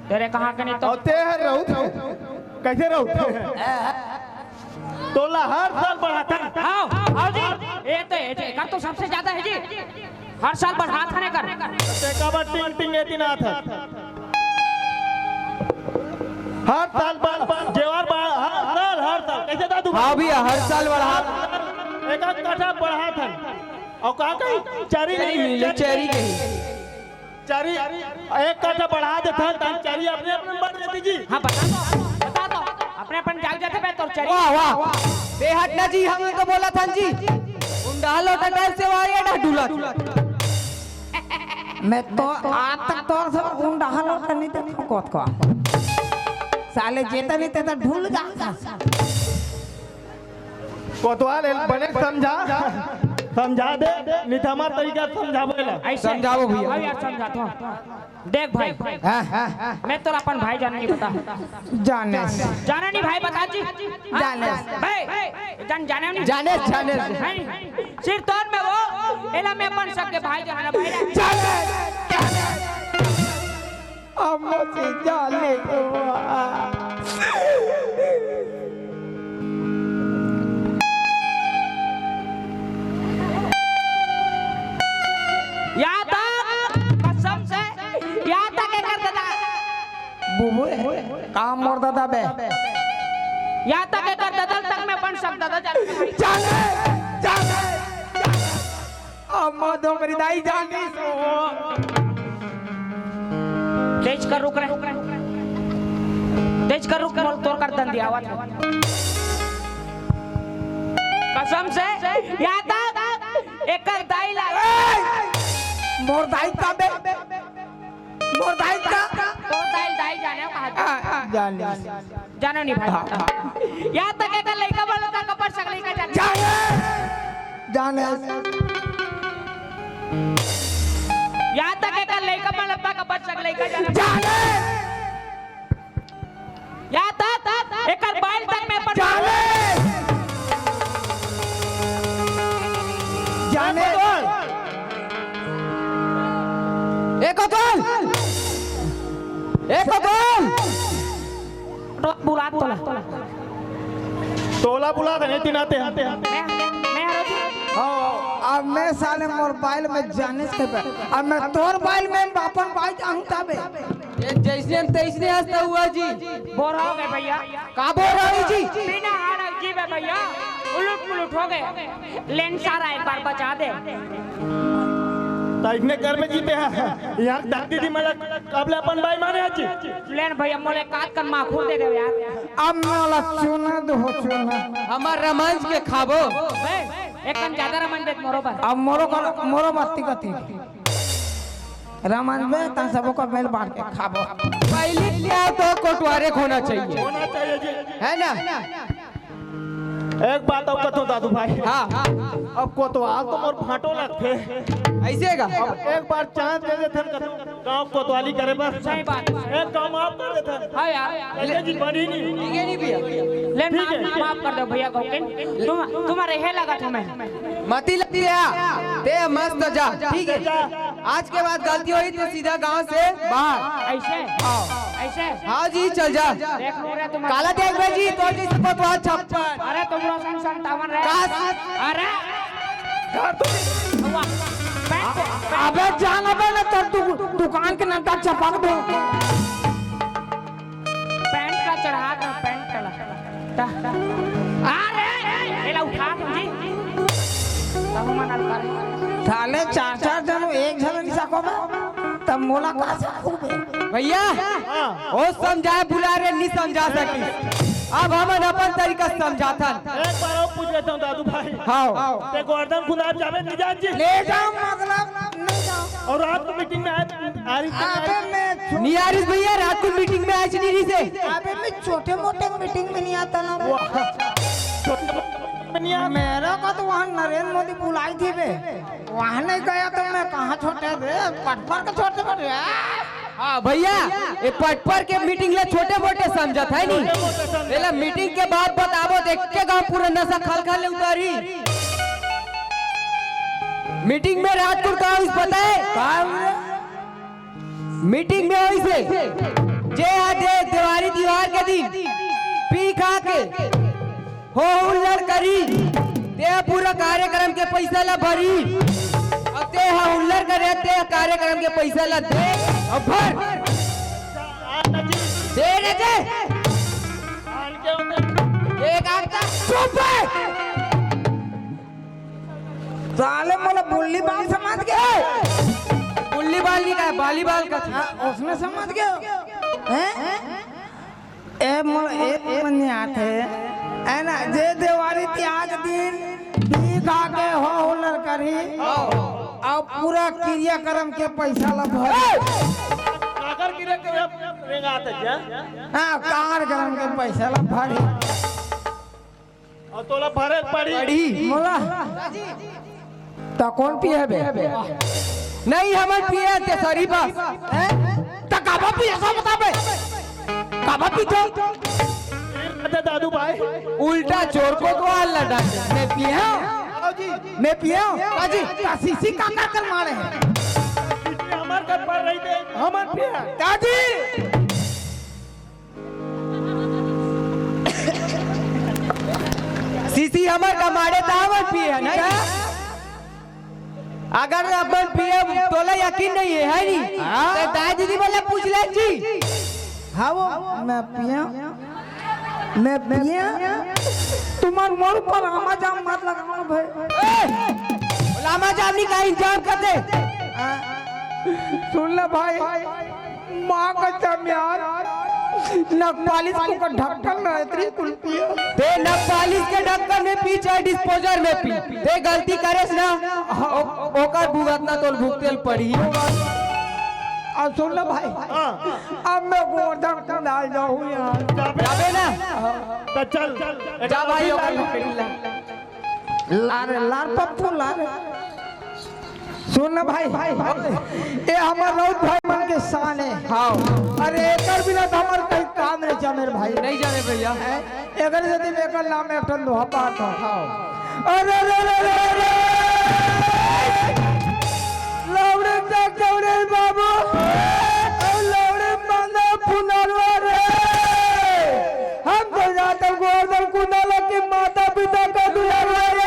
तेरे कहाँ के नहीं तो। अउ ते हर रहू थे। कैसे रहू थे? तोला हर साल बढ़ाथन। हाव, हाव जी। ए तो, ए तो, एकर तो सबसे ज्यादा हे जी। हर साल बढ़ाथन एकर। ते काबर टिंग टिंग एती ना आथन? हर साल बढ़, जेवर बढ़, हर साल, हर साल। कैसे दादू? हाँ भैया, हर साल बढ़ा। एक आध कट्ठा बढ़ाथन। अउ का कही? चरी चरी नहीं नहीं, मिले, चरी नहीं। चरी एक कट्ठा बढ़ा देथन, त चरी अपने अपने बढ़ जाती जी। हाँ, बता दो, बता दो। अपने अपन जाग जाथे बे तोर चरी। वाह, वाह। बेहद ना जी, हम तो बोलथन जी। उंडा लोटा टाइप से वाह, ये डा डुलत। मैं तो आज तक तोर से उंडा लोटा नहीं देखा कोत को। साले जेता नहीं तेता ढुल जाता। कोतवाल, एला बने समझा, समझा दे, निथमा तरीका समझाबो एला। ऐसे। समझाओ भैया। हाँ यार, समझाता हूँ। देख भाई, हाँ, हाँ। मैं तोला अपन भाई जान नहीं बता। जाने। जाने नहीं भाई, बता जी। जाने। भाई, जान, जाने नहीं। जाने, जाने। नहीं। सिर तोड़ में वो, एला मैं अपन सबके भाई जाने भाई। जाने। अम्मो से जाने के बाद। या तक, कसम से, या तक एकर ददा। बुबुए, का मोर ददा बे? या तक एकर ददा तक मैं बन सकता था, जाने। जाने, जाने, जाने। अम्मा डोंगरी दाई जानिस वो। तेज कर, रुक रे। तेज कर, रुक, मोर तोर कर दंदी आवत हे। कसम से, या तक एकर दाई ला। ए! मोर दाई का बे? मोर दाई का? तोर दाई, दाई जाने कहा। आ, आ, जानिस। जानो नहीं भाई। हाँ, हाँ। या तक एकर लइका मन ला कपट सकले का जाने। जाने। जाने। या तक एकर लइका मन ला कपट सकले का जाने। जाने। या तक एकर बाइल तक में अपन जाने। जाने। एक बोल। एक बोल। तो बुला तोला। तोला बुला देने तीन आते हैं। मैं, मैं हरो जी। हाँ, अब मैं साले मोर बाइल में जाने से पे। अब मैं तोर बाइल में अपन बाइल जाऊँ तबे। ये जैसने हम तैसने हंसता हुआ जी। बोर हो गए भैया। का बोर हो रही जी? बिना हाड़ा जी बे भैया। उलट पुलट हो गए। लेन सारा एक बार बचा दे। त इतने कर में जीते हैं। यहाँ दादी दी मलक कब ले अपन बाई माने आजी। लेन भैया मोले काट कर माखूर दे दे यार। अब मोला चुना दो हो चुना। हमार रमंज के खाबो। बे, एक कम ज्यादा रमन बेत मोरो पर। अब मोरो कर, मोरो बत्ती गति। रमन बे, तन सबो का मेल बांट के खाबो। पहली क्या तो कोटवारे होना चाहिए। होना चाहिए जी। है ना? एक बात अउ कथों दादू भाई। हाँ। अब कोतवाल तो मोर भांटो लगथे। ऐसे का? अब एक बार chance दे देथन कथों गांव कोतवाली करे बर। सही बात। एक गांव माफ कर देथन। हाँ यार। ऐसे जी बनी नहीं। ठीक है नहीं भैया। ले ठीक है, माफ, ठीक है। माफ कर दो भैया गौकिन। तुम, तुम्हारे हे लगा था मैं। मती लग गया। ते मस्त जा। ठीक है। जा। आज के बाद गलती होई तो सीधा गांव से बाहर। ऐसे? हाँ। ऐसे? हाँ जी, चल जा। देख लो रे तुम। काला देख बे जी, तोर जैसे कोतवाल छप्पन। अरे तुम लोग सन संतावन रे। का? अरे। वाह। Pant, pant. अबे जान अबे ना तोर दु-, दुकान के नंटा चपक दो। पैंट ला चढ़ा दो, पैंट ला। ता। अरे, एला उठा तुम जी। तब मना कर। साले चार चार जन एक जन नहीं सको बे, तब मोला का सको बे? भैया, हाँ। ओ समझाए बुलाए रहे, नहीं समझा सकिस। अब हमन अपन तरीका से समझाथन। एक बार अउ पूछ लेथंव दादू भाई। हाँ। ते गोवर्धन कुंदा जाबे नहीं जान जी? ले जाओ, मतलब, नहीं जाओ। अउ रात को मीटिंग में आए, आ रही थी। अबे मैं छो- नहीं आ रही भैया, रात को मीटिंग में आए नहीं रही से। अबे मैं छोटे मोटे मीटिंग में नहीं आता ना। वाह। छोटे मोटे मीटिंग में नहीं आता। मेरे को तो वहाँ नरेंद्र मोदी बुलाई थी बे। वहाँ नहीं गया तो मैं कहाँ छोटे बे, पटपर के छोटे मोटे, आ? हाँ भैया, ये पटपर के मीटिंग ला छोटे मोटे समझत हे नी। छोटे मोटे समझत हे। एला मीटिंग के बाद बताबो, देख के गाँव पूरा नशा खल खल ले उतारी। मीटिंग में रात को का होइस पता हे? का होइस? मीटिंग में होइस हे, जे हा दे देवारी तिहार के दिन पी खा के हो हुल्लड़ करी, ते ह पूरा कार्यक्रम के पइसा ला भरी। अब ते ह हुल्लड़ करे, ते ह कार्यक्रम के पइसा ला दे अउ भर। दे रे दे। एक आध चुप हे। साले मोला बुल्ली बाल समझ गे। बुल्ली बाल नहीं कहा, बालीबाल का था। हाँ, उसने समझ गए। हैं? ए, मोला एक मन नहीं आते, है ना? जे देवारी तिहार दिन पी खा के हो हुल्लड़ करी, अउ पूरा क्रियाक्रम के पइसा ला भरी। काकर क्रियाक्रम रेंगात हे क्या? हाँ, कार्यक्रम के पइसा ला भरी। अउ तोला भरे पड़ी। पड़ी। मोला। त कोन पिए बे? नहीं, हमन पिए ते सरीफा। हैं? त काबर पिए, सब बता बे। काबर पीथो? अरे दादू भाई। उल्टा चोर कोतवाल ला डांटे। मैं पिए हँव? मैं पिए हँव? दाजी। त सीसी काकर कर मारे हे? हमार कर पर रही थे। हमन पिए। दाजी। सीसी हमर कमाड़े त हमन पिए हन, नहीं? अगर अपन पिए तोला यकीन नहीं हे, है नी? हाँ। त दाई दीदी वाला पूछ ले जी। हाँ, वो मैं पिए, मैं पिए। तुम्हार मोर पर लामा जाम मत लगाओ भाई। ए, लामा जाम नहीं का इंतजाम कर दे। हाँ। सुन ले भाई, माँ कसम यार, नखपालिश के ढक्कन में इतनी कुल्फी हे। ते नखपालिश के ढक्कन में पी, चाहे डिस्पोजल में पी, ते गलती करेस ना, ओ-, ओकर भुगतना तोल भुगतेल पड़ी। अउ सुन ले भाई, हाँ। अब मैं गोवर्धन कुंदा जाहूँ यार। जाबे ना? त चल, जा भाई, ओकर लार, लार पप्पू, लार। सुन ना भाई, ए हमर राउत भाई मन के शान हे। हाँ। अरे एकर बिना त हमर कहीं काम नहीं चले रे भाई। नहीं जाने भैया। हैं? एकर यदि एकर नाम एक ठन दोहा पात हो। हाँ। अरे रे रे रे रे। लौड़े तक दौड़े बाबू। अउ लौड़े मांगा पुनरवा रे। हम तो जातन गोवर्धन कुंदा ला कि माता पिता का दुलार रे।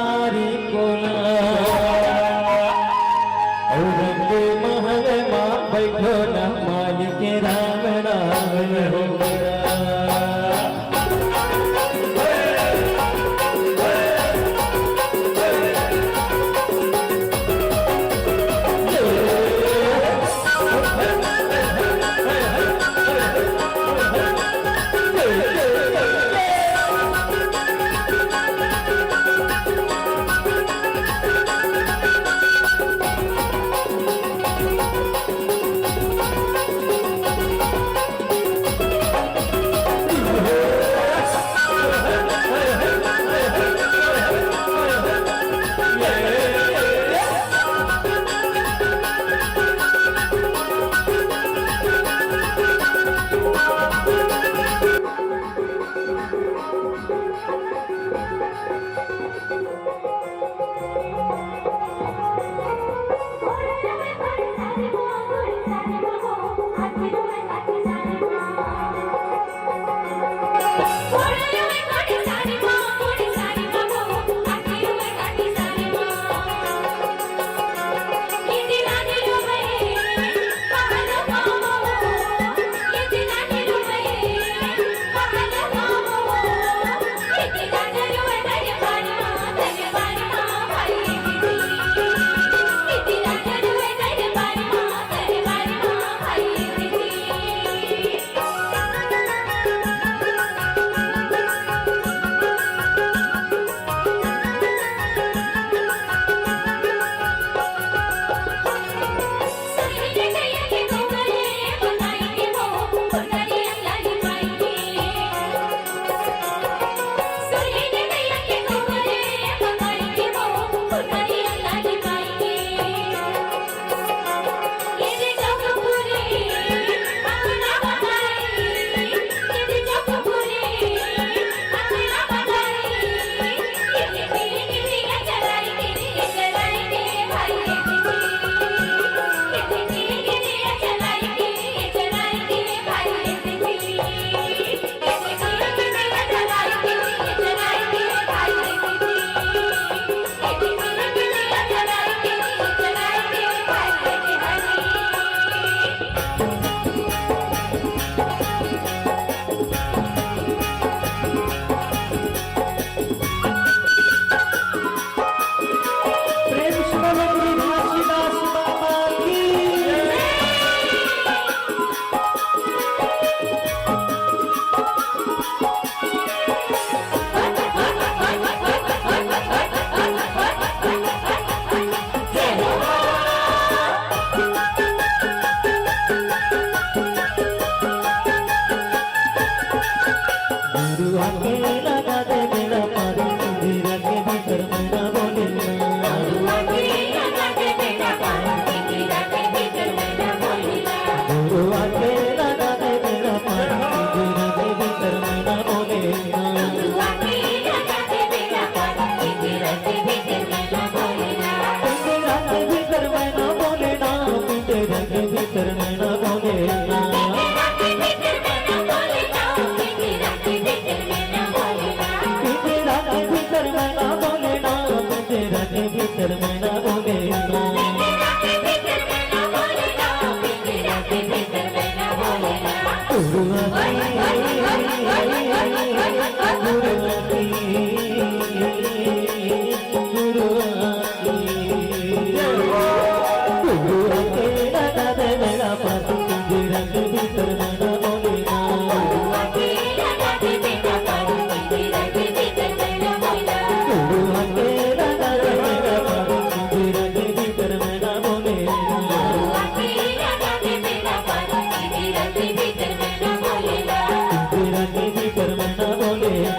तारी कोला। अउ रंग महल मा बैठो ना मालिक राम नाम होरा। प्रेम से बोलो गुरु घासीदास बाबा की। गुरुआ के लगा दे बेड़ा पार, पिंजरा के भीतर मैं ना बोले ना। गुरुआ के लगा दे बेड़ा पार, पिंजरा के भीतर मैं ना बोले ना। गुरुआ के लगा दे बेड़ा पार, पिंजरा के भीतर मैं ना बोले ना। गुरुआ के लगा दे बेड़ा पार, पिंजरा के भीतर मैं ना बोले ना। पिंजरा के भीतर मैं ना बोले ना, पिंजरा के भीतर मैं ना बोले ना। पिंजरा के भीतर मैं ना बोले ना, पिंजरा के भीतर मैं ना बोले ना। गुरुआ की, गुरुआ की, गुरुआ की। गुरुआ के लगा दे बेड़ा पार, पिंजरा के भीतर मैं ना बोले ना। गुरुआ के लगा दे बेड़ा पार, पिंजरा के भीतर मैं ना बोले ना। पिंजरा के भीतर मैं ना बोले ना। पिंजरा के भीतर मैं ना बोले ना।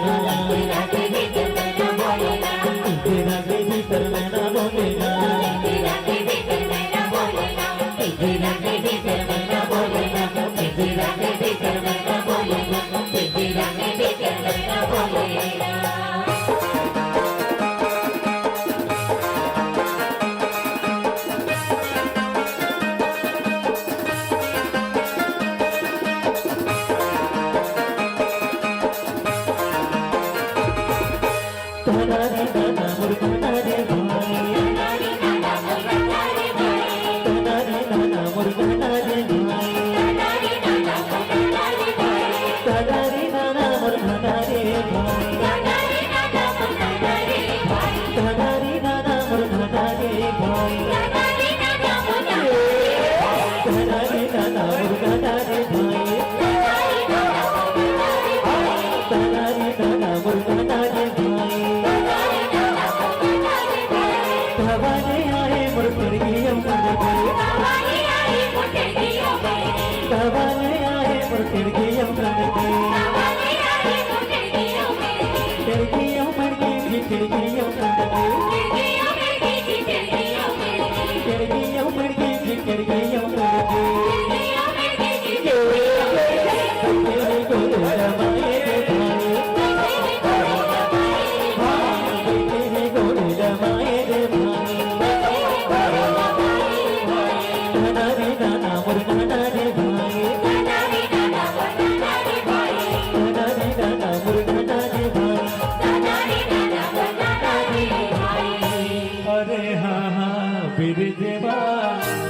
बिरजमा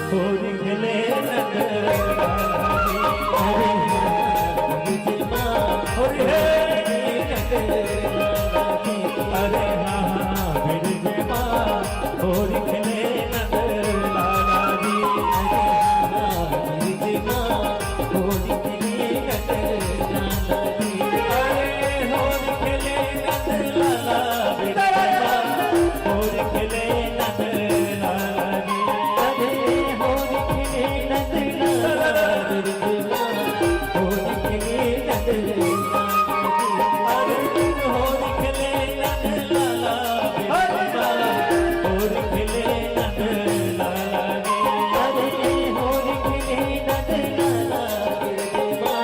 होरी खेले नंद लाला जी। अरे बिरजमा होरी खेले नंद लाला जी। अरे हाँ, हाँ, बिरजमा होरी खेले नंद लाला जी। अरे हाँ, हाँ, बिरजमा होरी खेले नंद लाला जी। अरे होरी खेले नंद लाला बिरजमा, होरी खेले नंद लाला जी। अरे होरी खेले नंद लाला बिरजमा, होरी खेले नंद लाला जी। अरे होरी खेले नंद लाला बिरजमा, होरी खेले नंद लाला जी। अरे होरी खेले नंद लाला बिरजमा,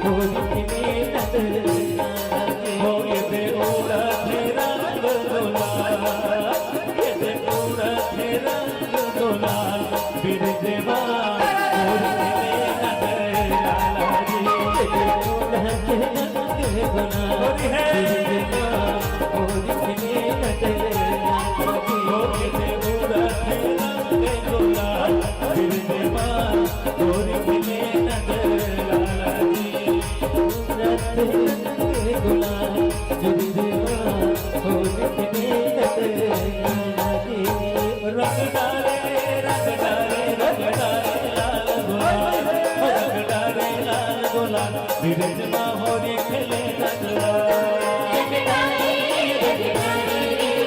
होरी खेले नंद लाला जी। हो ये दे उड़ा दे रंग गुलाल, ये दे उड़ा दे रंग गुलाल, बिरजमा होरी खेले नंद लाला जी। ये दे उड़ा दे रंग गुलाल, होरी है। बिरजमा होरी खेले नंद लाला जी। हो ये दे उड़ा दे रंग गुलाल, बिरजमा होरी खेले नंद लाला जी। रंग डाले, रंग डाले,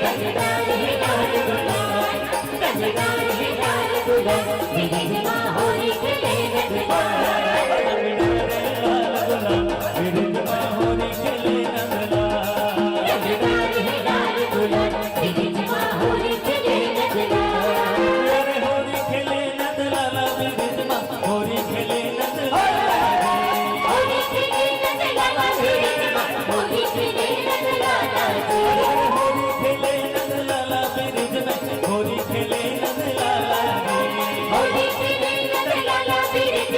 रंग डाले लाल गुलाल, रंग डाले लाल गुलाल, बिरजमा होरी खेले Nand Lala.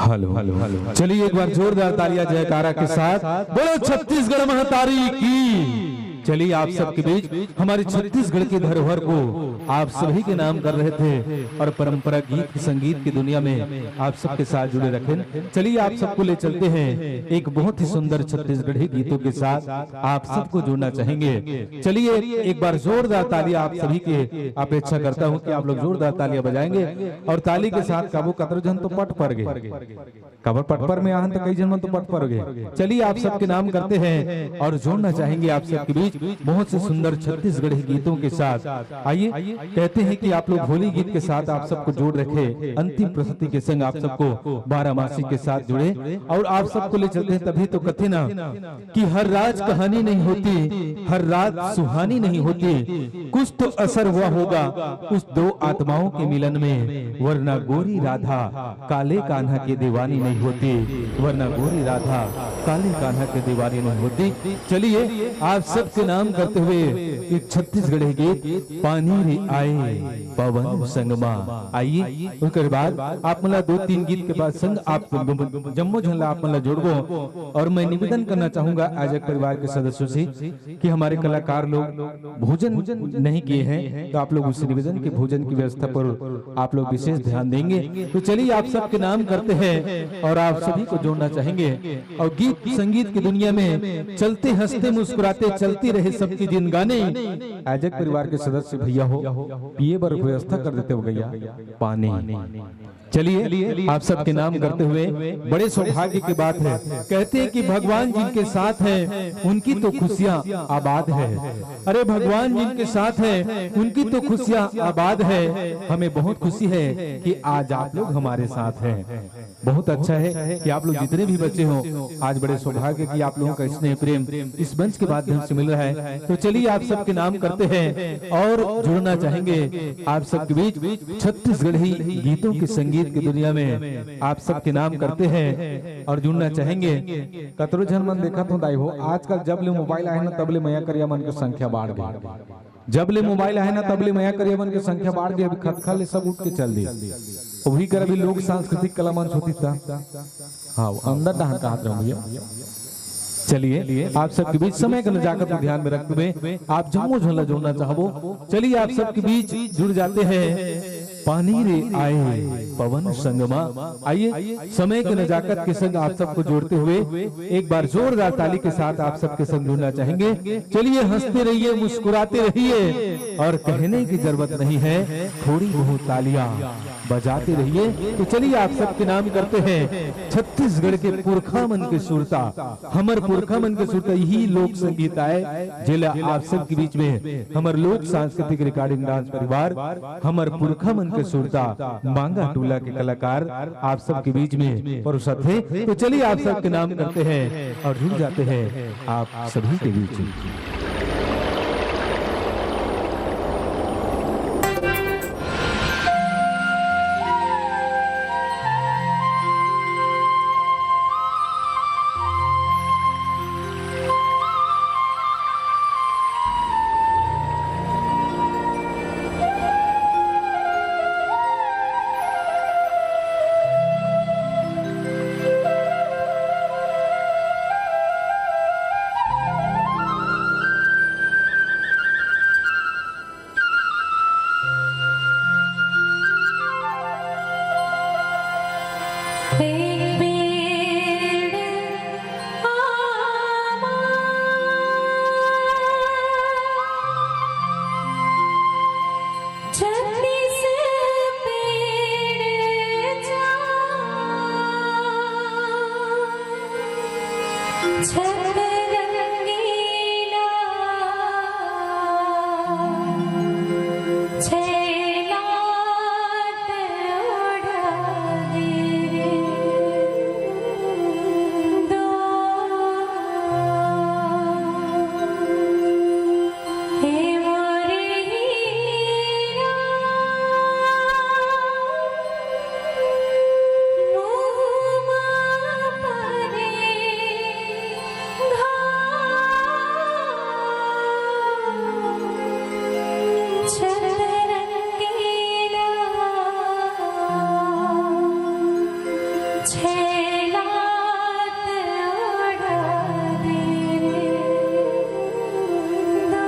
Hello, hello, hello. चलिए, एक बार जोरदार तालियां जयकारा के साथ बोलो छत्तीसगढ़ महतारी की। चलिए, आप सबके बीच हमारे छत्तीसगढ़ की धरोहर को आप सभी के नाम कर रहे थे और परंपरा गीत संगीत की दुनिया में आप सबके साथ जुड़े रखें। चलिए, आप सबको ले चलते हैं एक बहुत ही सुंदर छत्तीसगढ़ी गीतों के साथ आप सबको जोड़ना चाहेंगे। चलिए, एक बार जोरदार तालियां आप सभी की अपेक्षा करता हूं कि आप लोग जोरदार तालियां बजाएंगे और ताली के साथ काबू कतरो झन तो पट पर गए। काबर पटपर में आहन तो कई झन मन तो पटपर हो गए। चलिए, आप सबके नाम करते हैं और जोड़ना चाहेंगे आप सबके बीच बहुत से सुंदर छत्तीसगढ़ी गीतों के साथ। आइए, कहते हैं कि आप लोग होली गीत के साथ आप सबको जोड़ रखे, अंतिम प्रस्तुति के संग आप सबको बारहमासी के साथ जुड़े और आप सबको ले चलते हैं। तभी तो कथे ना कि हर राज कहानी नहीं होती, हर रात सुहानी नहीं होती। कुछ तो असर हुआ होगा उस दो आत्माओं के मिलन में, वरना गोरी राधा काले कान्हा की दीवानी नहीं होती, वरना गोरी राधा काले कान्हा की दीवानी नहीं होती। चलिए, आप सबके नाम करते हुए एक छत्तीसगढ़ी गीत पानी रे आए पवन संगमा। आइए, उसके बाद आप मन ला दो तीन गीत के बाद संग आप जम्मो झन ला आप मन ला जोड़बो। और मैं निवेदन करना चाहूंगा आयोजक परिवार के सदस्यों से कि हमारे कलाकार लोग भोजन नहीं किए हैं, तो आप लोग उस निवेदन के भोजन की व्यवस्था पर आप लोग विशेष ध्यान देंगे। तो चलिए, आप सबके नाम करते हैं और आप सभी को जोड़ना चाहेंगे। और गीत संगीत की दुनिया में चलते हंसते मुस्कुराते चलती रहे सबकी जिंदगानी। आयोजक परिवार के सदस्य भैया हो, पिए बर व्यवस्था कर देते हो भैया, पानी। चलिए, आप सबके नाम करते हुए, बड़े सौभाग्य की बात है। कहते हैं कि भगवान जिनके साथ हैं, उनकी तो खुशियां आबाद है। अरे, भगवान जिनके साथ हैं, उनकी तो खुशियां आबाद है। हमें बहुत खुशी है कि आज आप लोग हमारे साथ हैं। बहुत अच्छा है कि आप लोग जितने भी बच्चे हो, आज बड़े सौभाग्य कि आप लोगों का स्नेह प्रेम इस मंच के माध्यम से मिल रहा है। तो चलिए, आप सबके नाम करते हैं और जुड़ना चाहेंगे आप सबके बीच छत्तीसगढ़ी गीतों के संगीत की दुनिया में। आप सबके नाम करते हैं और जुड़ना चाहेंगे। कतरो झन मन देखत हो दाई हो, आजकल जब ले मोबाइल आए ना, तब ले मया करिया मन के संख्या बाढ़ गई। जब ले मोबाइल आए ना, तब ले मया करिया मन के संख्या बाढ़ गई। अभी खतखा ले सब उठ के चल दी। वही कर अभी लोक सांस्कृतिक कला मंच होती था। हाँ, वो अंदर डहान कहात रहूं भैया। चलिए, आप सबके बीच समय के नजाकत को ध्यान में रखते हुए आप जम्मो झन ला जोड़ना चाहबो। चलिए, आप सबके बीच जुड़ जाते हैं पानी रे आए पवन संगमा। आइए, समय के नजाकत के संग आप सबको जोड़ते हुए एक बार जोरदार ताली के साथ आप सबके संग जुड़ना चाहेंगे। चलिए, हंसते रहिए, मुस्कुराते रहिए और कहने की जरूरत नहीं है, थोड़ी बहुत तालियां बजाते रहिए। तो चलिए, आप सबके नाम करते हैं छत्तीसगढ़ के पुरखा मन के सुरता, हमर पुरखा मन के सुरता, यही लोक संगीत आए, जेला आप सबके बीच में हमर लोक सांस्कृतिक रिकॉर्डिंग डांस परिवार, हमर पुरखा मन के सुरता मांगा टोला के कलाकार आप सबके बीच में परोसत हे। तो चलिए, आप सबके नाम करते हैं और जुड़ जाते हैं आप सभी के बीच में। छेलात ओढ़ा दे रे दो।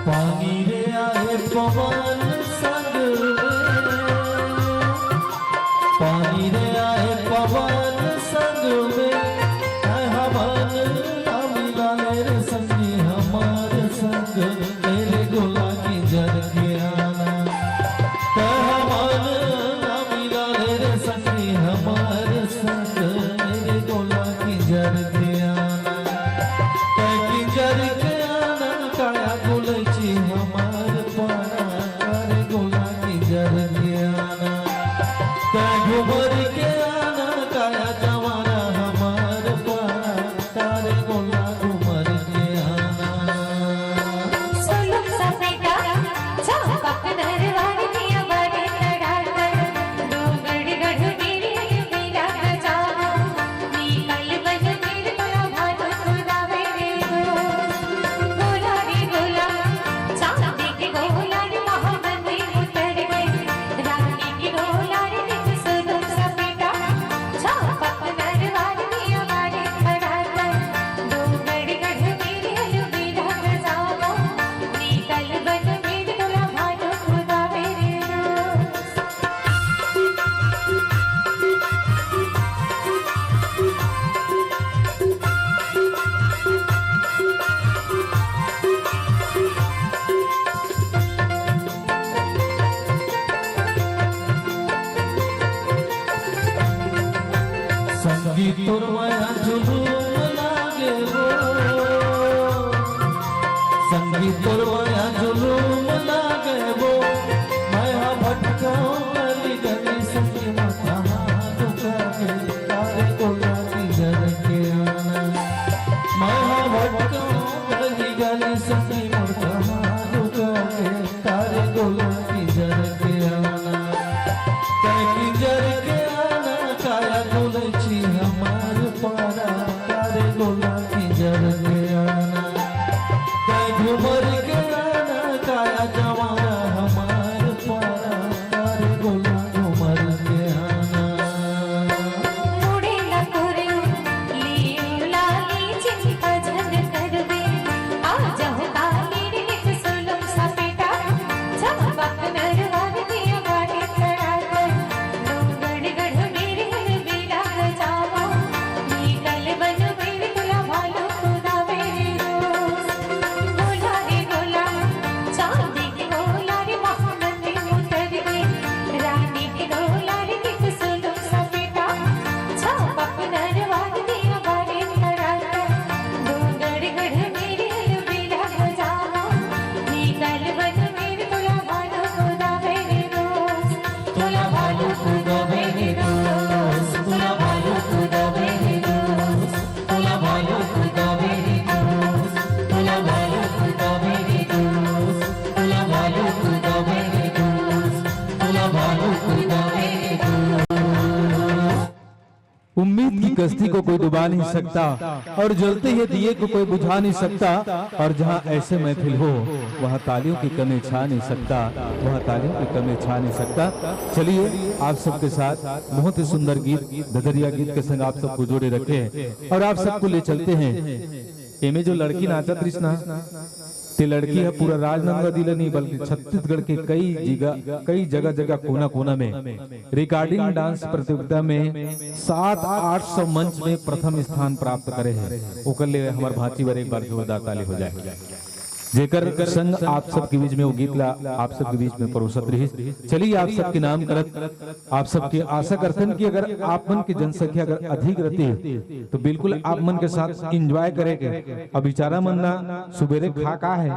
पानी रे आए पवन संग में, पानी रे आए पवन संग में, है हवन ना मिला ले रे संगी हमार संग, मेरे गोला किंजर के आना। है हवन ना मिला ले रे संगी हमार संग, मेरे गोला किंजर के आना। तै किंजर के आना, काया गुलैची हमार पाना, कारे गोला किंजर के आना। तै घुमर के आना, काया जवाना हमार पाना, कारे गोला घुमर के आना। सोलम सपेटा, छपक नरवार दिया बारे तड़ातड़, डोंगरगढ़ मेरे मेरा गजाना। नी कल बन मेरे तोला भानु खुदावे रे दो। गोला रे गोला, चांदी के गोला रे महामंदिर उतर गए। रानी की गोला रे निज सुदुम सपेटा, छपक नरवार दिया बारे खड़ा कर। डोंगरगढ़ मेरे अलबेला गजाना। नी कल बन मेरे तोला भानु खुदावे रे दो। संगी तोर माया जुलूम लागे वो, संगी तोर माया जुलूम लागे वो, मैं हा भटकाऊं गली गली संगी माथा हाथ उठा के, कारे गोला किंजर के आना। मैं हा भटकाऊं गली गली संगी माथा हाथ उठा के, कारे गोला किंजर के आना। तै किंजर के आना, काया गुलैची हमार पारा, कारे गोला किंजर के आना। तै घुमर के आना, काया जवाना हमार पारा, कारे गोला घुमर के आना। मुड़े न तोरे लियो लाली चिंता झन करबे, आ जाहु काली रे निज सुलम सपेटा, छपक नरवार दिया बारे तड़ातड़, डोंगरगढ़ मेरे अलबेला गजाना। नी कल बन मेरे तोला भानु खुदावे रे दो। गोला रे गोला, चांदी के गोला रे महामंदिर उतर गए। रानी के गोला रे निज सुलम सपेटा, छपक नरवार दिया बारे तड़ातड़, डोंगरगढ़ मेरे अलबेला गजाना। नी कल बन मेरे तोला भानु खुदावे रे दो। तोला भालू खुदावे रे दोस्त, तोला भालू खुदावे रे दोस्त, तोला भालू खुदावे रे दोस्त, तोला भालू खुदावे रे दोस्त, तोला भालू खुदावे रे दोस्त, तोला भालू खुदावे रे दोस्त। उम्मीद की कश्ती को कोई डुबा नहीं सकता और जलते हुए दिए को कोई बुझा नहीं सकता। और जहाँ ऐसे महफिल हो, वहाँ तालियों की कमी छा नहीं सकता, वहाँ तालियों की कमी छा नहीं सकता। चलिए, आप सबके साथ बहुत ही सुंदर गीत, धधरिया गीत के संग आप सबको जोड़े रखे हैं और आप सबको ले चलते हैं। एमे जो लड़की नाचत रहिस ना, ते लड़की ह पूरा राजनांदगांव जिला नहीं, बल्कि छत्तीसगढ़ के कई जगह, कई जगह जगह, कोना कोना में रिकॉर्डिंग डांस प्रतियोगिता में सात आठ सौ मंच में प्रथम स्थान प्राप्त करे हे। ओकर ले हमर भांची बर एक बार जोरदार ताली हो जाए, जेकर संग आप सबके बीच में वो गीत ला आप सबके बीच में परोसत रहिस। चलिए, आप सबके नाम करत, आप सबके आशा करथन कि अगर आप मन के जनसंख्या अगर अधिक रहती तो बिल्कुल आप मन के साथ एंजॉय करे के। अब बेचारा मन ना सुबेरे खा का है,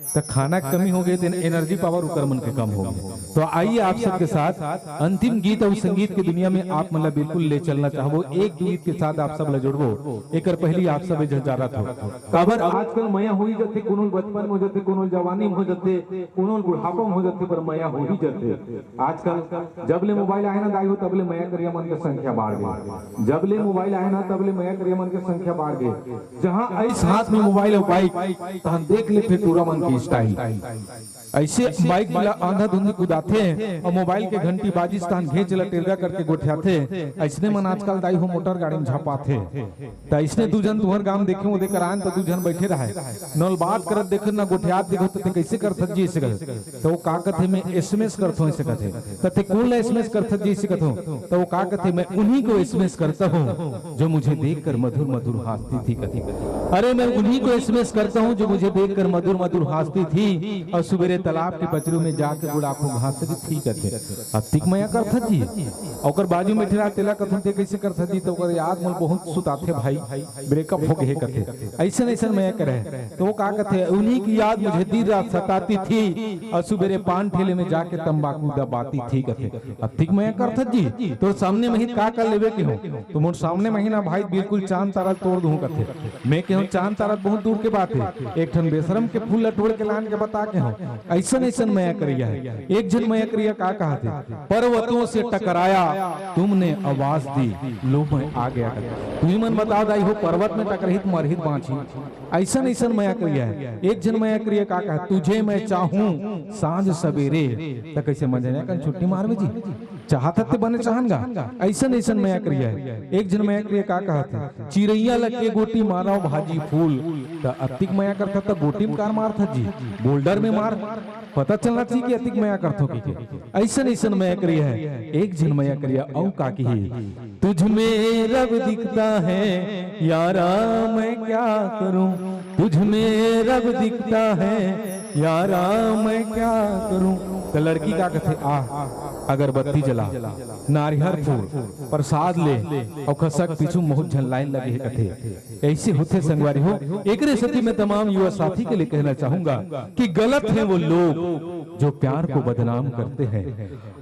त खाना के कमी हो गई, तेन एनर्जी पावर उकर मन के कम हो गई। तो आइए, आप सबके साथ अंतिम गीत और संगीत के दुनिया में आप मन ला बिल्कुल ले चलना चाहबो। एक गीत के साथ आप सब ला जोड़बो। एकर पहली आप सब झंझारत हो, काबर आजकल मया होई जथे कोनो बचपन में हो जाथे, कोनो ल जवानी में हो जाथे, कोनो ल बुढ़ापा में हो जाथे, पर मया हो ही जाथे। आजकल जब ले मोबाइल आए ना दाई हो, तब ले मया करिया मन के संख्या बाढ़ गे। जब ले मोबाइल आए ना, तब ले मया करिया मन के संख्या बाढ़ गे। जहाँ अइस हाथ में मोबाइल अउ बाइक, तहाँ देख ले फेर टूरा मन के स्टाइल। अइसे बाइक ला आंधा धुंधी कुदाथे अउ मोबाइल के घंटी बाजिस तहाँ घेंच ला टेरगा करके गोठियाथे। अइसने मन आजकल दाई हो मोटर गाड़ी में झपाथे। त अइसने दू झन तुंहर गांव देखे हों, ओदे करा आएन त दू झन बइठे रहय। नल बात करत देखत ना गोठियात देखत, त ते कइसे करथस जी अइसे कथे। त ओ का कथे, मैं एसएमएस करथों अइसे कथे। त ते कोन ला एसएमएस करथस जी अइसे कथों। त ओ का कथे, मैं उन्हीं को एसएमएस करता हूँ जो मुझे देखकर मधुर मधुर हँसती थी कथे। अरे मैं उन्हीं को एसएमएस करता हूँ जो मुझे देखकर मधुर मधुर हँसती थी और सुबेरे तालाब के पचरू में जाके गुड़ाखू घास रही थी कथे। अतिक मया करथस जी। ओकर बाजू में ठिरा तेला कथन ते कइसे करथस जी, त ओकर याद मोला बहुत सुताथे भाई, ब्रेकअप हो गे हे कथे। अइसन अइसन मया करे। त ओ का कथे, उन्हीं की याद मुझे दिन रात सताती थी और सुबेरे पान ठेले में जाके तंबाकू दबाती थी कथे। अतिक मया करथस जी, तोर सामने में ही का कर लेबे के हो। त मोर सामने में ही ना भाई बिल्कुल चांद तारा तोड़ दूं कथे। मैं केहों चांद तारा बहुत दूर के बात हे, एक ठन बेशरम के फूल ला टोड़ के लान के बता केहों। अइसन अइसन मया करिया हे। एक झन मया करिया का कहथे, पर्वतों से टकराया, तुमने आवाज दी, लो मैं आ गया। तुही मन बताव दाई हो, पर्वत में टकरही त मरही त बांचही। अइसन अइसन मया करिया हे। एक झन मया करिया का कहथे, तुझे मैं चाहूं सांझ सबेरे। त कइसे मंझनिया कन छुट्टी मारबे जी? चाहत ते बने चाहन गा। अइसन अइसन मया करिया हे। एक झन मया करिया का कहथे, चिरैया ल के गोटी मारव भाजी फूल। त अतिक मया करथस त गोटी में कार मारथस जी, बोल्डर में मार। पता चलना चाहिए कि अतिक मया करथों कहिके। अइसन अइसन मया करिया हे। एक झन मया करिया अउ का कही, तुझ में रब दिखता है यारा, मैं क्या करूं, तुझ में रब दिखता है यारा, मैं क्या करूं। त लड़की का कथे, आ अगरबत्ती जला, नारियर फोर, प्रसाद ले, अउ खसक पीछू बहुत झन लाइन लगे हे कथे। अइसे होथे संगवारी हो। एकरे सेती मैं तमाम युवा साथी के लिए कहना चाहूंगा कि गलत हैं वो लोग जो प्यार को बदनाम करते हैं।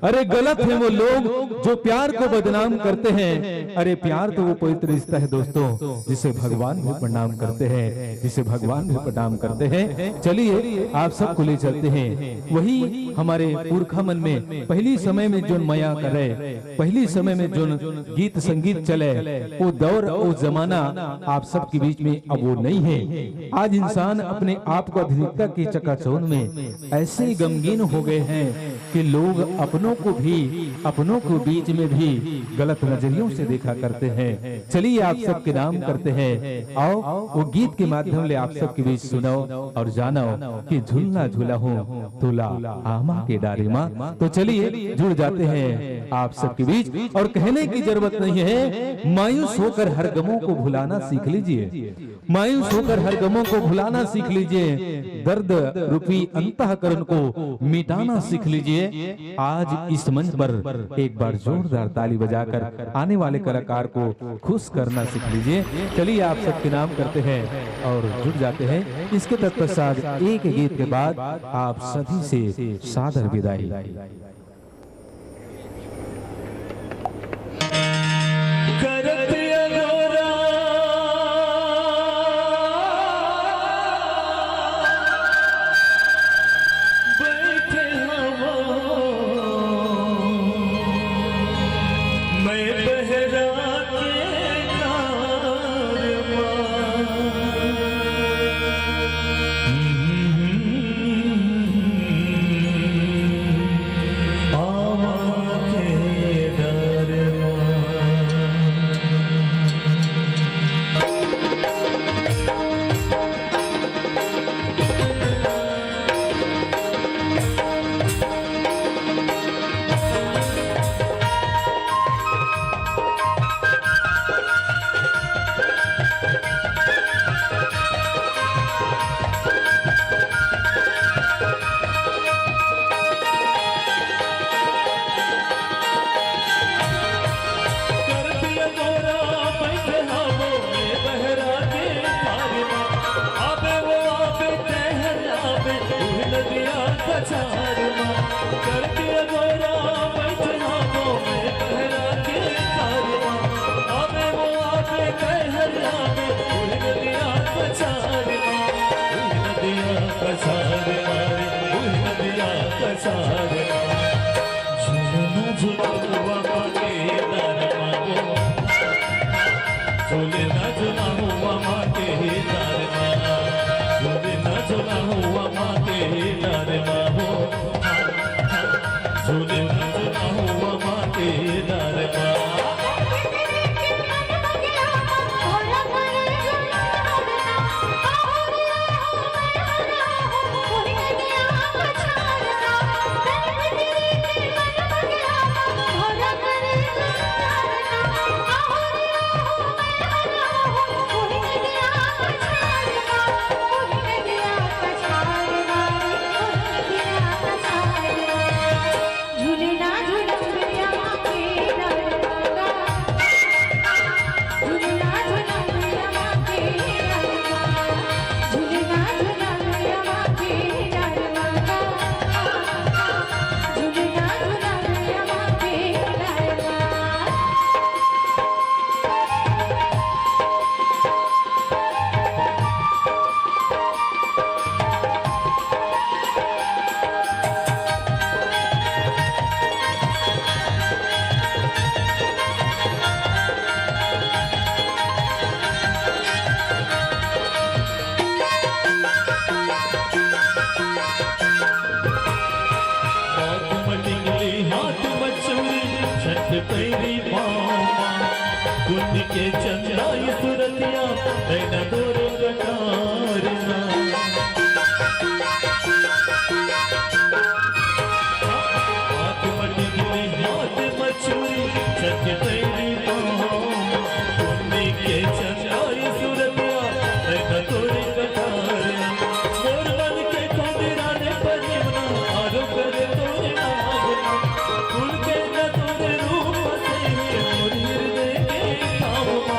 अरे गलत हैं वो लोग जो प्यार को बदनाम करते हैं। अरे प्यार तो वो पवित्र रिश्ता है दोस्तों, जिसे भगवान भी प्रणाम करते हैं, जिसे भगवान भी प्रणाम करते हैं। चलिए आप सबको ले चलते हैं वही हमारे पुरखा मन में पहली समय में जोन मया करे, पहली समय में जोन गीत संगीत चले, वो दौर, वो जमाना आप सबके बीच में अब वो नहीं है। आज इंसान अपने आप को आधुनिकता की चकाचौंध में ऐसे गमगीन हो गए हैं कि लोग अपनों को भी, अपनों को बीच में भी गलत नजरियों से देखा करते हैं। चलिए आप सबके नाम करते हैं, आओ वो गीत के माध्यम ले आप सबके बीच सुनो और जानो कि झूलना झूला हूँ तोला आमा के डारे मा। तो चलिए जुड़ जाते हैं आप सबके बीच। और कहने की जरूरत नहीं है, मायूस होकर हर गमों को भुलाना सीख लीजिए, मायूस होकर हर गमों को भुलाना सीख लीजिए, दर्द रूपी अंतःकरण को मिटाना सीख लीजिए। आज इस मंच पर एक बार जोरदार ताली बजाकर आने वाले कलाकार को खुश करना सीख लीजिए। चलिए आप सबके नाम करते हैं और जुड़ जाते हैं। इसके तत्पश्चात एक गीत के बाद आप सभी से सादर विदाई। करत अगोरा बैठे हवो मैं बहरा के कार मा। आवा के डर मा। के चंदा ई सुरतिया, नैना तोरे कटार ना। हाथ मटकी में हाथ मछुरी, छत पैरी पाँव। उन्नी के चंदा ई सुरतिया, नैना तोरे कटार ना। मोर मन के खोदरा ने पनिमना, आरो करे तोरे नाम ना। फूल के न तोरे रूप से, मोर हृदय के छाव मा,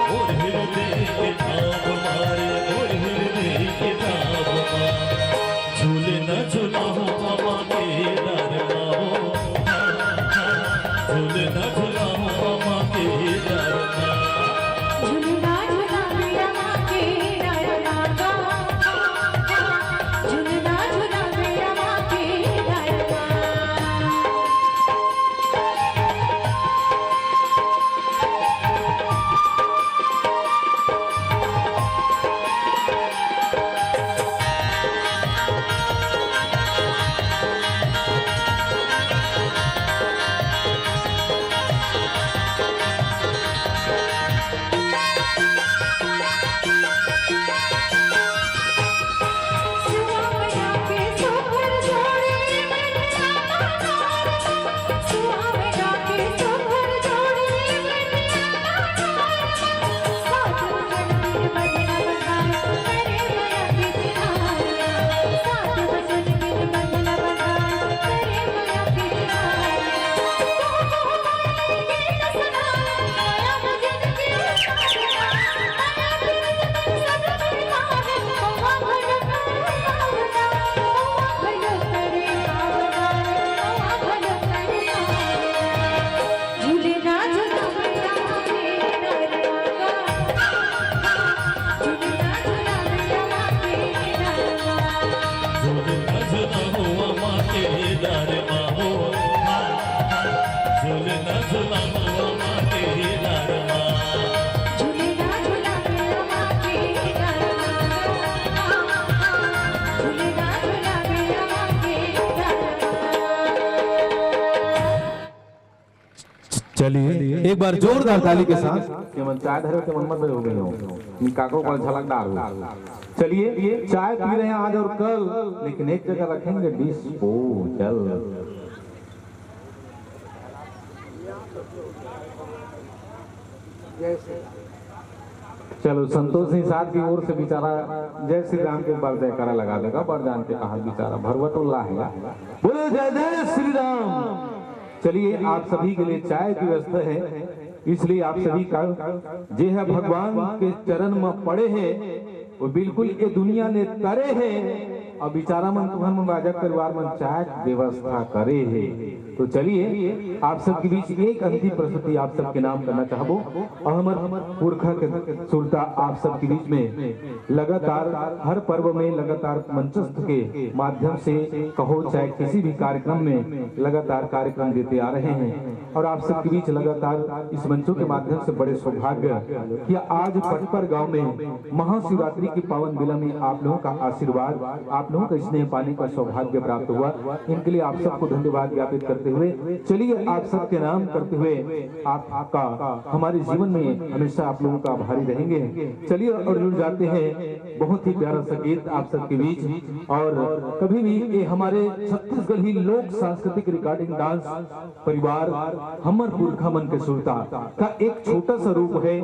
मोर हृदय के छाव मा रे, मोर हृदय के छाव मा। झूलना झूलाओ मामा के दरबाओ, झूलना झूलाओ मामा के दरबाओ। झूलना झूला मेरा माँ के दरबाओ, झूलना झूला मेरा माँ के दरबाओ। चलिए, एक बार जोरदार ताली के साथ। के मन चाय धरे के मन मत हो गए हो, नी काको कल झलकदार हो। चलिए, चाय पी रहे हैं आज और कल, लेकिन एक जगह रखेंगे डिस्पोजल। जय श्री राम। चलो, संतोष निषाद की ओर से बेचारा जय श्री राम के एक बार जयकारा लगा देगा, बढ़ जान के कहा बेचारा भरवटोला है। बोलो जय जय श्री राम। चलिए, आप सभी के लिए चाय की व्यवस्था है, इसलिए आप सभी का जे है भगवान के चरण में पड़े है, वो बिल्कुल ये दुनिया ले तरे है। अब बेचारा मन, तुहर मन राजा परिवार मन चाय के व्यवस्था करे है। तो चलिए, आप सबके बीच एक अंतिम प्रस्तुति आप सबके नाम करना चाहबो और हमर पुरखा के सुरता आप सबके बीच में लगातार हर पर्व में लगातार मंचस्थ के माध्यम से कहो चाहे किसी भी कार्यक्रम में लगातार कार्यक्रम देते आ रहे हैं और आप सबके बीच लगातार इस मंचों के माध्यम से बड़े सौभाग्य कि आज पटपर गांव में महाशिवरात्रि की पावन बेला में आप लोगों का आशीर्वाद, आप लोगों का स्नेह पाने का सौभाग्य प्राप्त हुआ। इनके लिए आप सबको धन्यवाद ज्ञापित करते हुए, चलिए आप सबके नाम करते हुए आप, आपका हमारे जीवन में हमेशा आप लोगों का आभारी रहेंगे। चलिए और जुड़ जाते हैं, बहुत ही प्यारा सा गीत आप सबके बीच। और कभी भी ये हमारे छत्तीसगढ़ी लोक सांस्कृतिक रिकॉर्डिंग डांस परिवार हमर पुरखा मन के सुरता का एक छोटा सा रूप है,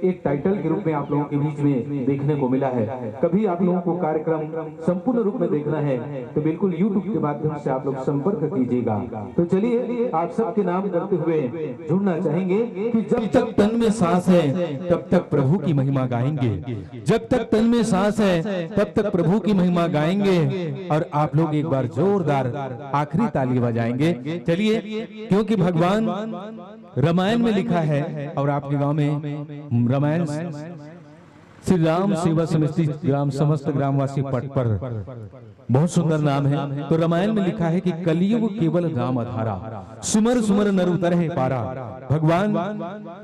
एक टाइटल के रूप में आप लोगों के बीच में देखने को मिला है। कभी आप लोगों को कार्यक्रम संपूर्ण रूप में देखना है तो बिल्कुल YouTube के माध्यम से आप लोग संपर्क कीजिएगा। तो चलिए, आप सबके नाम करते हुए जुड़ना चाहेंगे कि जब तक तन में सांस है तब तक प्रभु की महिमा गाएंगे, जब तक तन में सांस है तब तक प्रभु की महिमा गाएंगे। और आप लोग एक बार जोरदार आखिरी ताली बजाएंगे। चलिए, क्योंकि भगवान रामायण में लिखा है और आपके गांव में रामायण श्री राम सेवा समिति ग्राम, समस्त ग्रामवासी पटपर, बहुत सुंदर नाम है। तो रामायण में लिखा है कि कलयुग केवल राम आधारा, सुमर सुमर नर उतरहि पारा। भगवान,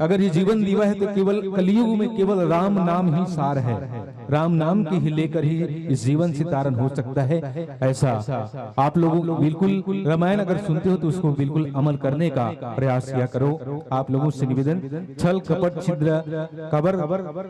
अगर ये जीवन दीवा है तो केवल कलयुग में केवल राम नाम ही सार है। राम नाम के ही लेकर ही इस जीवन से तारण हो सकता है। ऐसा आप लोगों, बिल्कुल रामायण अगर सुनते हो तो उसको बिल्कुल अमल करने का प्रयास किया करो। आप लोगों से निवेदन, छल कपट छिद्र कबर,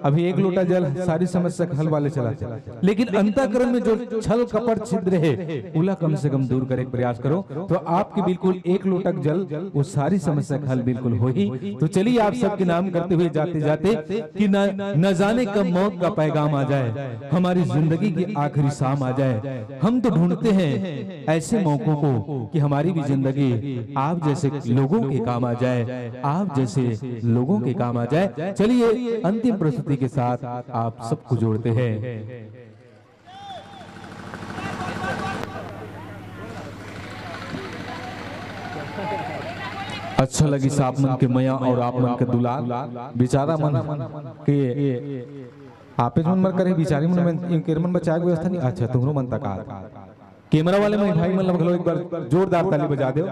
अभी एक लोटा जल सारी समस्या का हल वाले चलाथे, लेकिन अंतःकरण में जो छल कपट छिद्र हे, उला कम से कम दूर करे के प्रयास करो, तो आपके बिल्कुल एक लोटक जल वो सारी समस्या का हल बिल्कुल होही। तो चलिए, आप सबके नाम करते हुए जाते जाते कि न, न जाने कब मौत का पैगाम आ जाए, हमारी जिंदगी की आखिरी शाम आ जाए, हम तो ढूंढते हैं ऐसे मौकों को कि हमारी भी जिंदगी आप जैसे लोगों के काम आ जाए, आप जैसे लोगों के काम आ जाए। चलिए, अंतिम प्रस्तुति के साथ आप सबको जोड़ते हैं। अच्छा लगिस आप मन के मया और आप मन के दुलार। बिचारा मन के आपेच मन बर करे, बिचारी मन, मन, इनके मन बचाए के व्यवस्था नहीं। अच्छा, तुमरो मन तक आ। कैमरा वाले मन, भाई मन ला घलो एक बार जोरदार ताली बजा देव।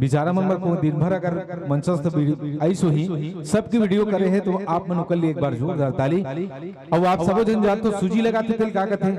बिचारा मन बर को दिन भर अगर मंचस्थ वीडियो आइस होही, सबकी वीडियो करे हे, तो आप मन ओकर लिए एक बार जोरदार ताली। अउ आप सबो झन जानथो, सूजी लगाथे तेला का कथे?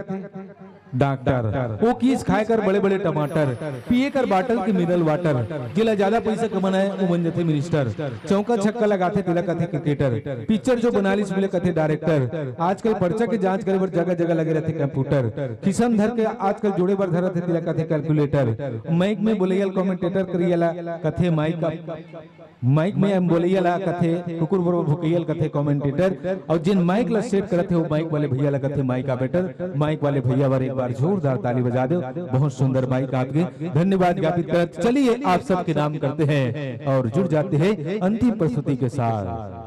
डॉक्टर। वो किस खाए कर बड़े-बड़े टमाटर, पिए कर बाटल के मिनरल वाटर, जेला ज्यादा पइसा कमाना हे, वो बन जाथे मिनिस्टर। चौका छक्का लगाथे, तेला कथे क्रिकेटर। पिक्चर जो बना लिस, बिला कथे डायरेक्टर। आजकल पर्चा के जांच करे बर जगह-जगह लगे रथे कंप्यूटर। किसन धर के आजकल जोड़े बर धरत हे, तेला कथे कैलकुलेटर। माइक में बोलइया ल कमेंटेटर, करइया ला कथे माइक, माइक में बोलइया ला कथे कुकुर, बोर भुकइया ल कथे कमेंटेटर, अउ जेन माइक ला सेट करत हे, वो माइक वाले भैया ला कथे माइक ऑपरेटर। माइक वाले भैया बर एक बार जोरदार ताली बजा देव। बहुत सुंदर माइक आपके, धन्यवाद ज्ञापित करत चलिए, आप सबके नाम करते हैं और जुड़ जाते हैं अंतिम प्रस्तुति के साथ।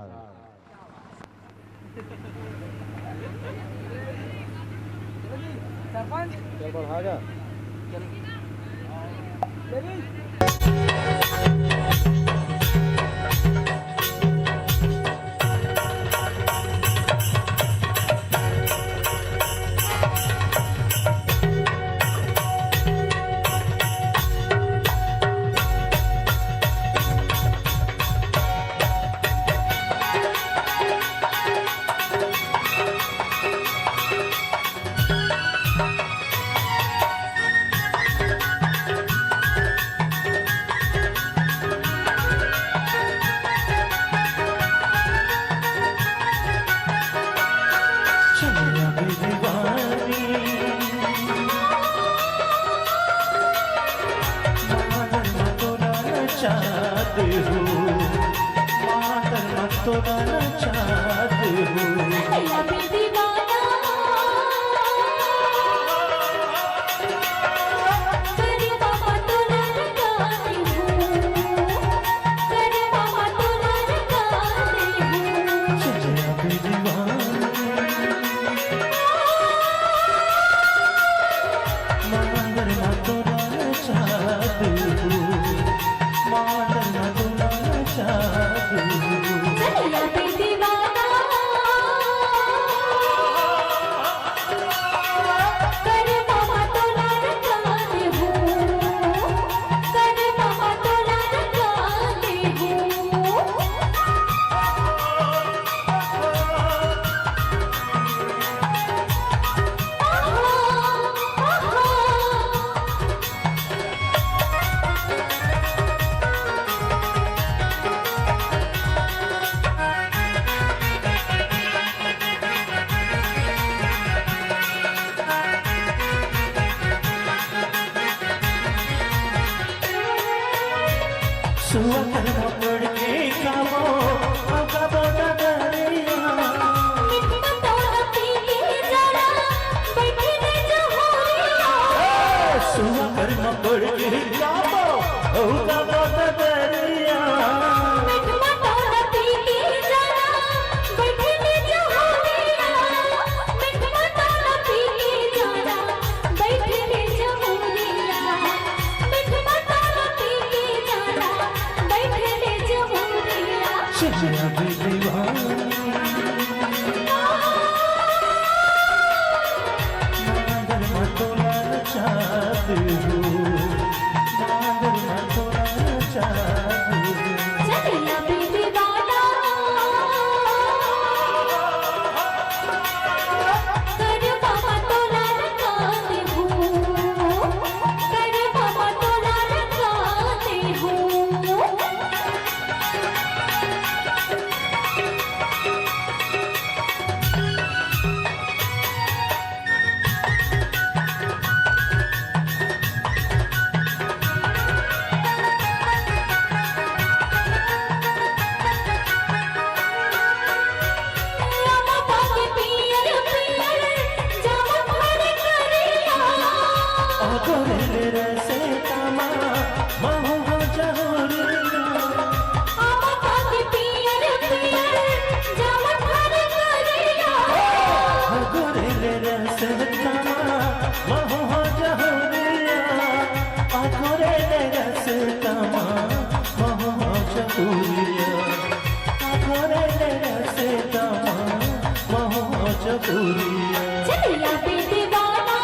आखोरे ले रस्ता मा महू मौजपुरिया, आखोरे ले रस्ता मा महू मौजपुरिया। चलिया पे दीवाना,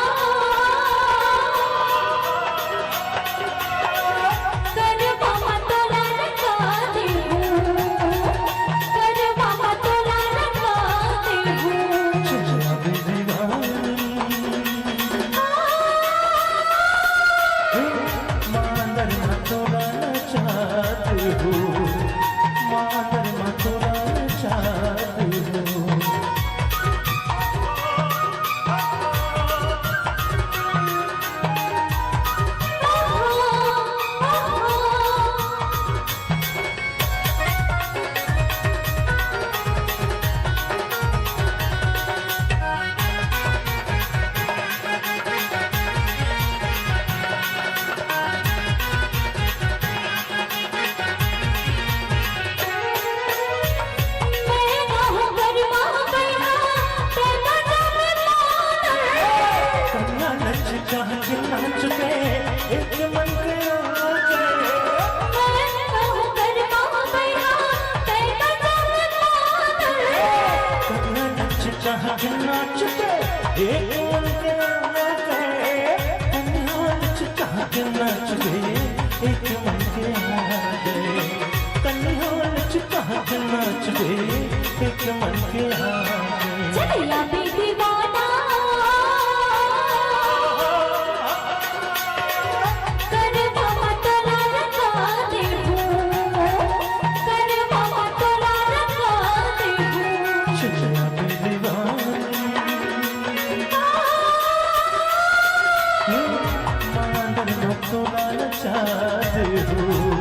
करबा मा तोला नचा देहू, करबा मा तोला नचा देहू। चलिया पे दीवाना, मांदर मा तोला नचा देहू, मांदर मा तोला नचा देहू। कन्या नच चाह के नाच के एक मन के हो गए। कन्या नच चाह के नाच के एक मन के हो गए। कन्या नच चाह के नाच के एक मन के हो गए। कन्या नच चाह के नाच के एक मन के हो गए। चलिया पे दीवाना, करबा मा तोला नचा देहू, करबा मा तोला नचा देहू। चलिया पे दीवाना, मांदर मा तोला नचा देहू।